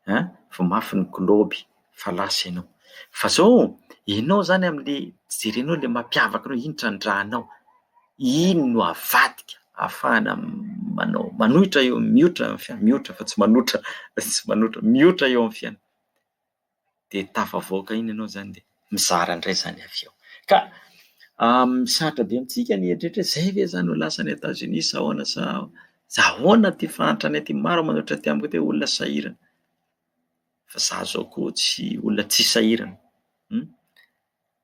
an, voa mafy ny globe fa lasa ianao. Fa zao, ianao zany amle jerenao le mampiavaka anao, iny trandrahanao, iny no avadika ahafahana manao manohitra eo miotra amin'ny fiainana, miotra fa tsy manotra, tsy manotra, miotra eo amin'ny fiainana. Dia tafavoaka iny ianao zany dia mizara indray zany avy eo. Ka sarotra be amintsika ny hieritreritra hoe zay ve zany ho lasa any Etats-Unis sa ahoana sa ahoana ity fahantrana ity, maro manoratra aty amiko aty hoe olona sahirana. Fa za zao koa tsy olona tsy sahirana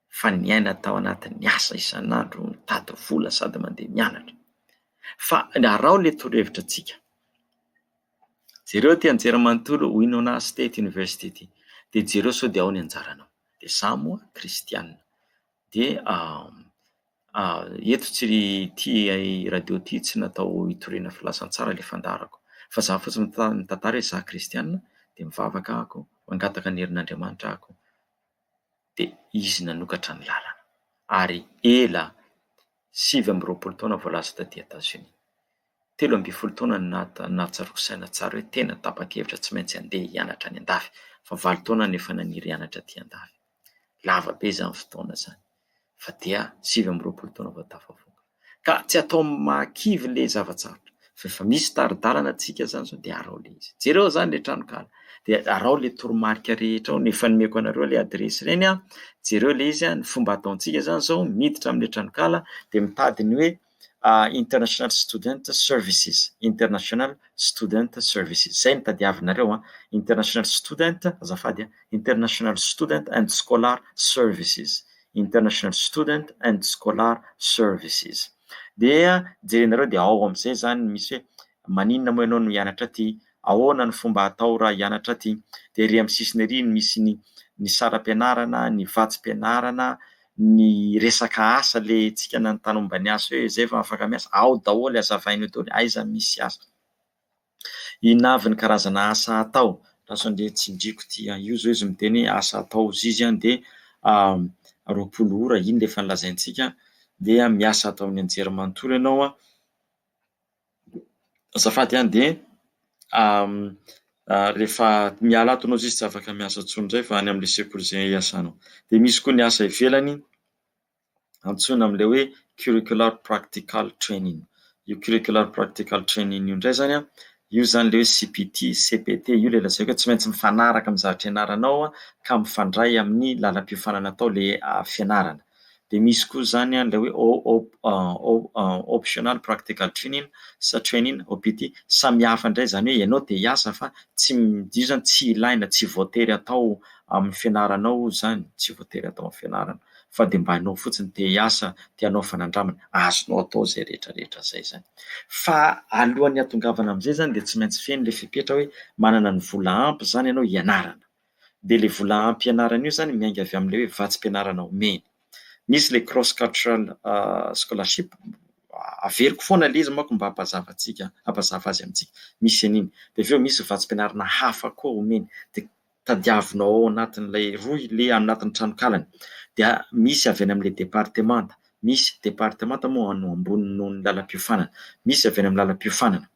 fa niaina tao anatin'ny asa isan'andro, mitady vola sady mandeha mianatra. Fa araho le torohevitra antsika. Jereo ity anjerimanontolo Winona State University ity dia jereo sao dia ao ny anjaranao. Dia za moa kristiana. Dia eto tsy ity radio ity tsy natao hitoriana filazantsara ilay fandaharako fa za fotsiny mitantara hoe za kristiana dia mivavaka aho, mangataka ny herin'Andriamanitra aho dia izy nanokatra ny lalana ary ela 29 taona vao lasa taty Etazonia. 13 taona no nahatsaroko saina tsara hoe tena tapa-kevitra tsy maintsy handeha hianatra any an-dafy fa 8 taona no efa naniry hianatra aty an-dafy. Lava be izany fotoana izany fa dia 29 taona vao tafavoaka. Ka tsy atao mahakivy ilay zava-tsarotra fa efa misy tari-dalana antsika izany izao dia araho ilay izy. Jereo izany ilay tranonkala dia araho ilay toromarika rehetra ao, efa nomeko anareo ilay adiresy ireny an, jereo ilay izy an, ny fomba ataontsika izany izao miditra amin'ilay tranonkala dia mitady ny hoe International Student Services, International Student Services, izay no tadiavinareo an, International Student, azafady an, International Student and Scholar Services, International Student and Scholar Services. Dia jerenareo dia ao amin'izay izany misy hoe maninona moa ianao no hianatra aty, ahoana ny fomba atao raha hianatra aty, dia ery amin'ny sisiny ery no misy ny ny saram-pianarana, ny vatsim-pianarana, ny resaka asa le tsika nanontany momba ny asa hoe zay vao afaka miasa, ao daholo azavaina eo daholo aiza misy asa, inona avy ny karazana asa atao, lasa andeha tsindriko ity an, io zao izy miteny hoe asa atao hozy izy an dia 20 ora iny le efa nolazaintsika dia miasa ato amin'ny anjerimanontolo ianao an, azafady an dia rehefa miala ato ianao izy tsy afaka miasa intsony indray fa any amin'ilay sekoly izay iasanao. Dia misy koa ny asa ivelany antsoina amin'ilay hoe curricular practical training. Io curricular practical training io indray izany an, io izany ilay hoe CPT, CPT, io ilay lazaiko hoe tsy maintsy mifanaraka amin'ny zavatra ianaranao ka mifandray amin'ny lalam-piofanana atao ilay fianarana. Dia misy koa izany ilay hoe optional practical training sa training, OPT, samy hafa indray izany hoe ianao te hiasa fa tsy io izany tsy ilaina, tsy voatery atao amin'ny fianaranao izany, tsy voatery atao amin'ny fianarana fa dia mba ianao fotsiny te hiasa, te hanao fanandramana, azonao atao izay rehetra rehetra izay izany. Fa alohan'ny hahatongavana amin'izay izany dia tsy maintsy feno ilay fepetra hoe manana ny vola ampy izany ianao hianarana. Dia ilay vola ampianarana io izany miainga avy amin'ilay hoe vatsim-pianarana omeny. Misy ilay cross cultural scholarship, averiko foana ilay izy manko mba hampazava antsika, hampazava azy amintsika. Misy an'iny. Dia avy eo misy vatsim-pianarana hafa koa omeny. Dia tadiavinao ao anatin'ilay rohy ilay anatin'ny tranonkalany. Dia misy avy any amin'ilay departemanta. Misy departemanta moa no ambony noho ny lalam-piofanana. Misy avy any amin'ny lalam-piofanana.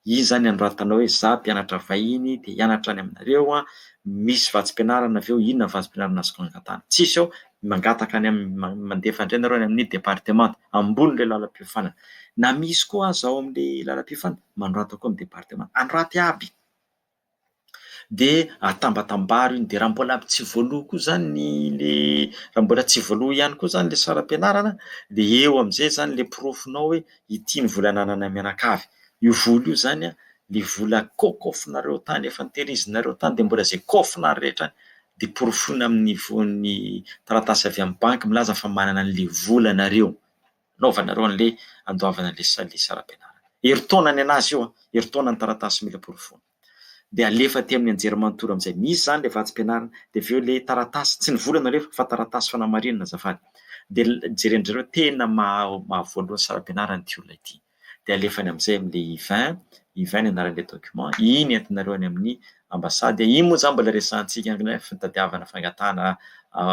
Iny izany anoratanao hoe za mpianatra vahiny dia hianatra any aminareo an, misy vatsim-pianarana avy eo, inona ny vatsim-pianarana azoko angatahana? Tsisy ao, mangataka any amin'ny, mandefa indray nareo any amin'ny departemanta, ambony ilay lalam-piofanana. Na misy koa aza ao amin'ilay lalam-piofanana, manorata koa amin'ny departemanta. Anoraty aby! Dia atambatambaro iny, dia raha mbola tsy voaloa koa izany ny le raha mbola tsy voaloa ihany koa izany ilay saram-pianarana dia eo amin'izay izany ilay porofonao hoe ity ny vola anananay mianakavy. Io vola io izany an, ilay vola kôkôfinareo tany efa notehirizinareo tany dia mbola izay kôfinareo rehetra any dia porofoina amin'ny ny taratasy avy amin'ny banky milaza fa manana an'ilay vola nareo. Anaovanareo an'ilay andoavana an'ilay saram-pianarana. Herintaona ny an'azy io an, herintaona ny taratasy mila porofoina. Dia alefa aty amin'ny anjerimanontolo amin'izay. Misy izany ilay vatsim-pianarana, dia avy eo ilay taratasy, tsy ny vola no alefa fa taratasy fanamarinana azafady. Dia jeren-dry zareo tena mahavoaloha ny saram-pianarana ity olona ity. Dia alefany amin'izay amin'ilay I20, I-20 ny anaran'ilay document, iny entinareo any amin'ny ambasady, iny moa izany mbola resahantsika any fitadiavana fangatahana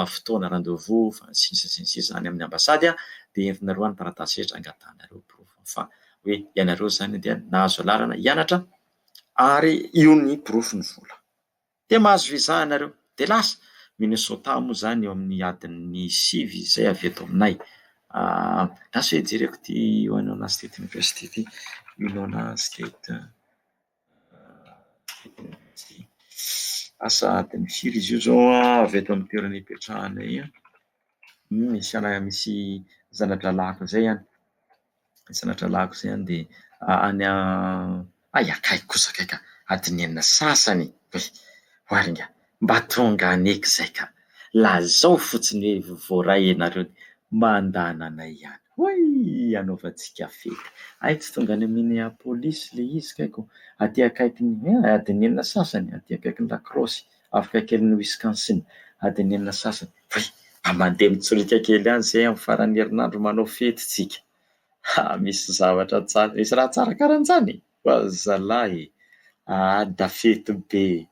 fotoana rendez-vous sy ny sisa sy ny sisa any amin'ny ambasady dia entinareo any taratasy rehetra angatahanareo porofo fa hoe ianareo izany dia nahazo alalana hianatra ary io ny porofon'ny vola. Dia mahazo visa ianareo. Dia lasa. Minnesota moa izany eo amin'ny adin'ny 9 izay avy eto aminay. Lasa hoe jereko ity Winona State University ity. Winona State University. Asa adin'ny firy izy io izao avy eto amin'ny toerana ipetrahanay. Misy ana- misy zana-drahalahiko izay any. Zana-drahalahiko izay any dia any hay akaiky kosa kay ka, adiny enina sasany e! Oary ingahy, mba tonga any eky izay ka! Lazao fotsiny hoe voaray ianareo dia mandana anay ihany. Hoy! Hanaovantsika fety. Hay tsy tonga any Minneapolis ilay izy kay ko, aty akaikin'ny adiny enina sasany, aty akaikin'i La Crosse. Afaka kelin'i Wisconsin, adiny enina sasany. Voy! Mba mandeha mitsoriaka kely any izay amin'ny faran'ny herinandro manao fety tsika. Ha! Misy zavatra tsara, misy raha tsara karahan'izany? Fa zalahy e! Ah da fety be e!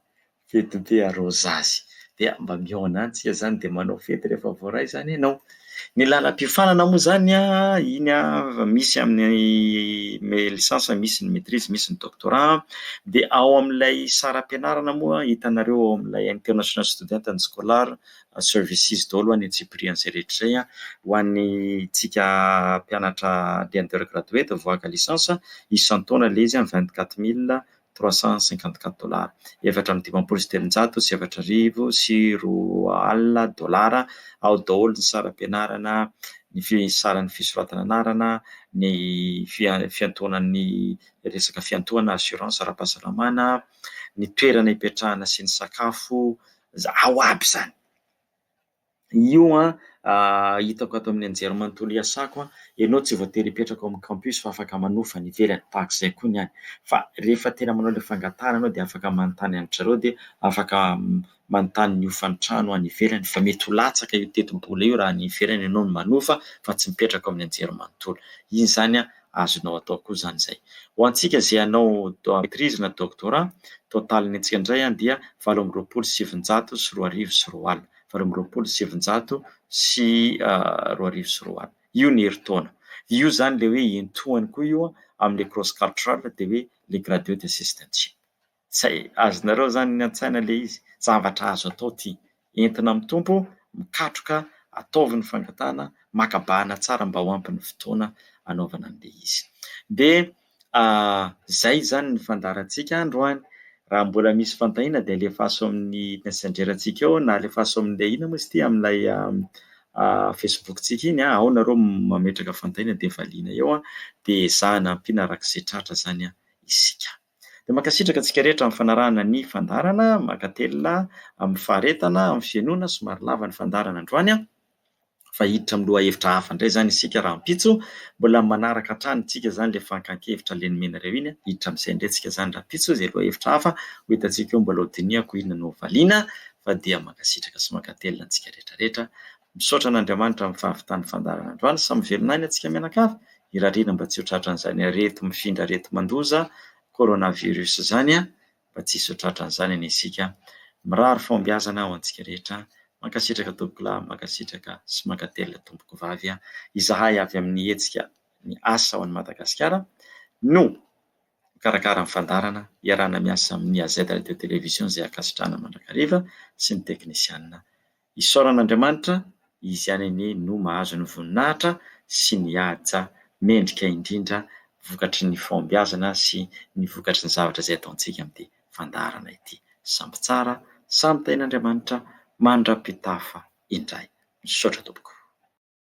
Fety be arôzazy. Dia mba mihaona any tsika izany dia manao fety rehefa voaray izany ianao. Ny lalam-piofanana moa izany an, iny an, misy amin'ny licence, misy ny maitrise, misy ny doctorat. Dia ao amin'ilay saram-pianarana moa hitanareo ao amin'ilay International Student and Scholar Services daholo ny antsipirian'izay rehetra izay. Ho antsika mpianatra le undergraduate voaka licence, isan-taona ilay izy 24 000 354 dollars, 254 402 dolara. Ao daholo ny saram-pianarana, ny saran'ny fisoratana anarana, ny fiantohana, ny resaka fiantohana assurance ara-pahasalamana, ny toerana hipetrahana sy ny sakafo, ao aby izany. Io an, hitako ato amin'ny anjerimanontolo iasako an, ianao tsy voatery hipetraka ao amin'ny campus fa afaka manofa any ivelany, tahak'izay koa ny any. Fa rehefa tena manao ilay fangatahana ianao dia afaka manontany an-dry zareo dia afaka manontany ny hofan-trano any ivelany fa mety ho latsaka io tetibola io raha any ivelany ianao no manofa fa tsy mipetraka ao amin'ny anjerimanontolo. Iny izany an, azonao atao koa izany izay. Ho antsika izay hanao maitrise na doctorat, totalin'ny antsika indray an dia 228 200, 228 200. Io ny herintaona. Io izany ilay hoe iantohany koa io amin'ilay cross cultural dia hoe ilay graduate assistantship. Tsy azonareo izany ny an-tsaina ilay izy, zavatra azo atao ity. Entina amin'ny Tompo, mikatroka, ataovy ny fangatahana, maka bahana tsara mba ho ampy ny fotoana anaovana an'ilay izy. Dia izay izany ny fandaharantsika androany. Raha mbola misy fanontaniana dia alefaso amin'ny messenger-ntsika eo na alefaso amin'ilay inona moa izy ity amin'ilay Facebook-ntsika iny, ao nareo mametraka fanontaniana dia valiana eo dia ezahana ampiana araka izay tratra izany isika. Dia mankasitraka antsika rehetra amin'ny fanarahana ny fandaharana, mankatelina amin'ny faharetana, amin'ny fihainoana, somary lava ny fandaharana androany fa hiditra amin'ny lohahevitra hafa indray izany isika rahampitso. Mbola manaraka hatrany isika izany ilay fankan-kevitra ilay nomenareo iny, hiditra amin'izay indray isika izany rahampitso, izay lohahevitra hafa ho hitantsika eo, mbola ho dinihako inona no hovaliana fa dia mankasitraka sy mankatelina antsika rehetra rehetra. Misaotra an'Andriamanitra amin'ny fahavitan'ny fandaharana androany, samy velona aina antsika mianakavy, irariana mba tsy ho tratran'izany areti-mifindra areti-mandoza coronavirus izany, mba tsy hisy ho tratran'izany anie isika. Mirary fahombiazana ho antsika rehetra. Mankasitraka tompokolahy, mankasitraka sy mankatelina tompokovavy. Izahay avy amin'ny hetsika ny asa ho an'i Madagasikara no mikarakara ny fandaharana, iarahana miasa amin'ny AZ Radio Télévision izay ankasitrahana mandrakariva sy ny teknisianina. Isaorana Andriamanitra, Izy ihany anie no mahazo ny voninahitra sy ny haja mendrika indrindra vokatry ny fahombiazana sy ny vokatry ny zavatra izay ataontsika amin'ity fandaharana ity. Samby tsara, samy tahin'Andriamanitra mandra-pitafa indray. Misaotra tompoko.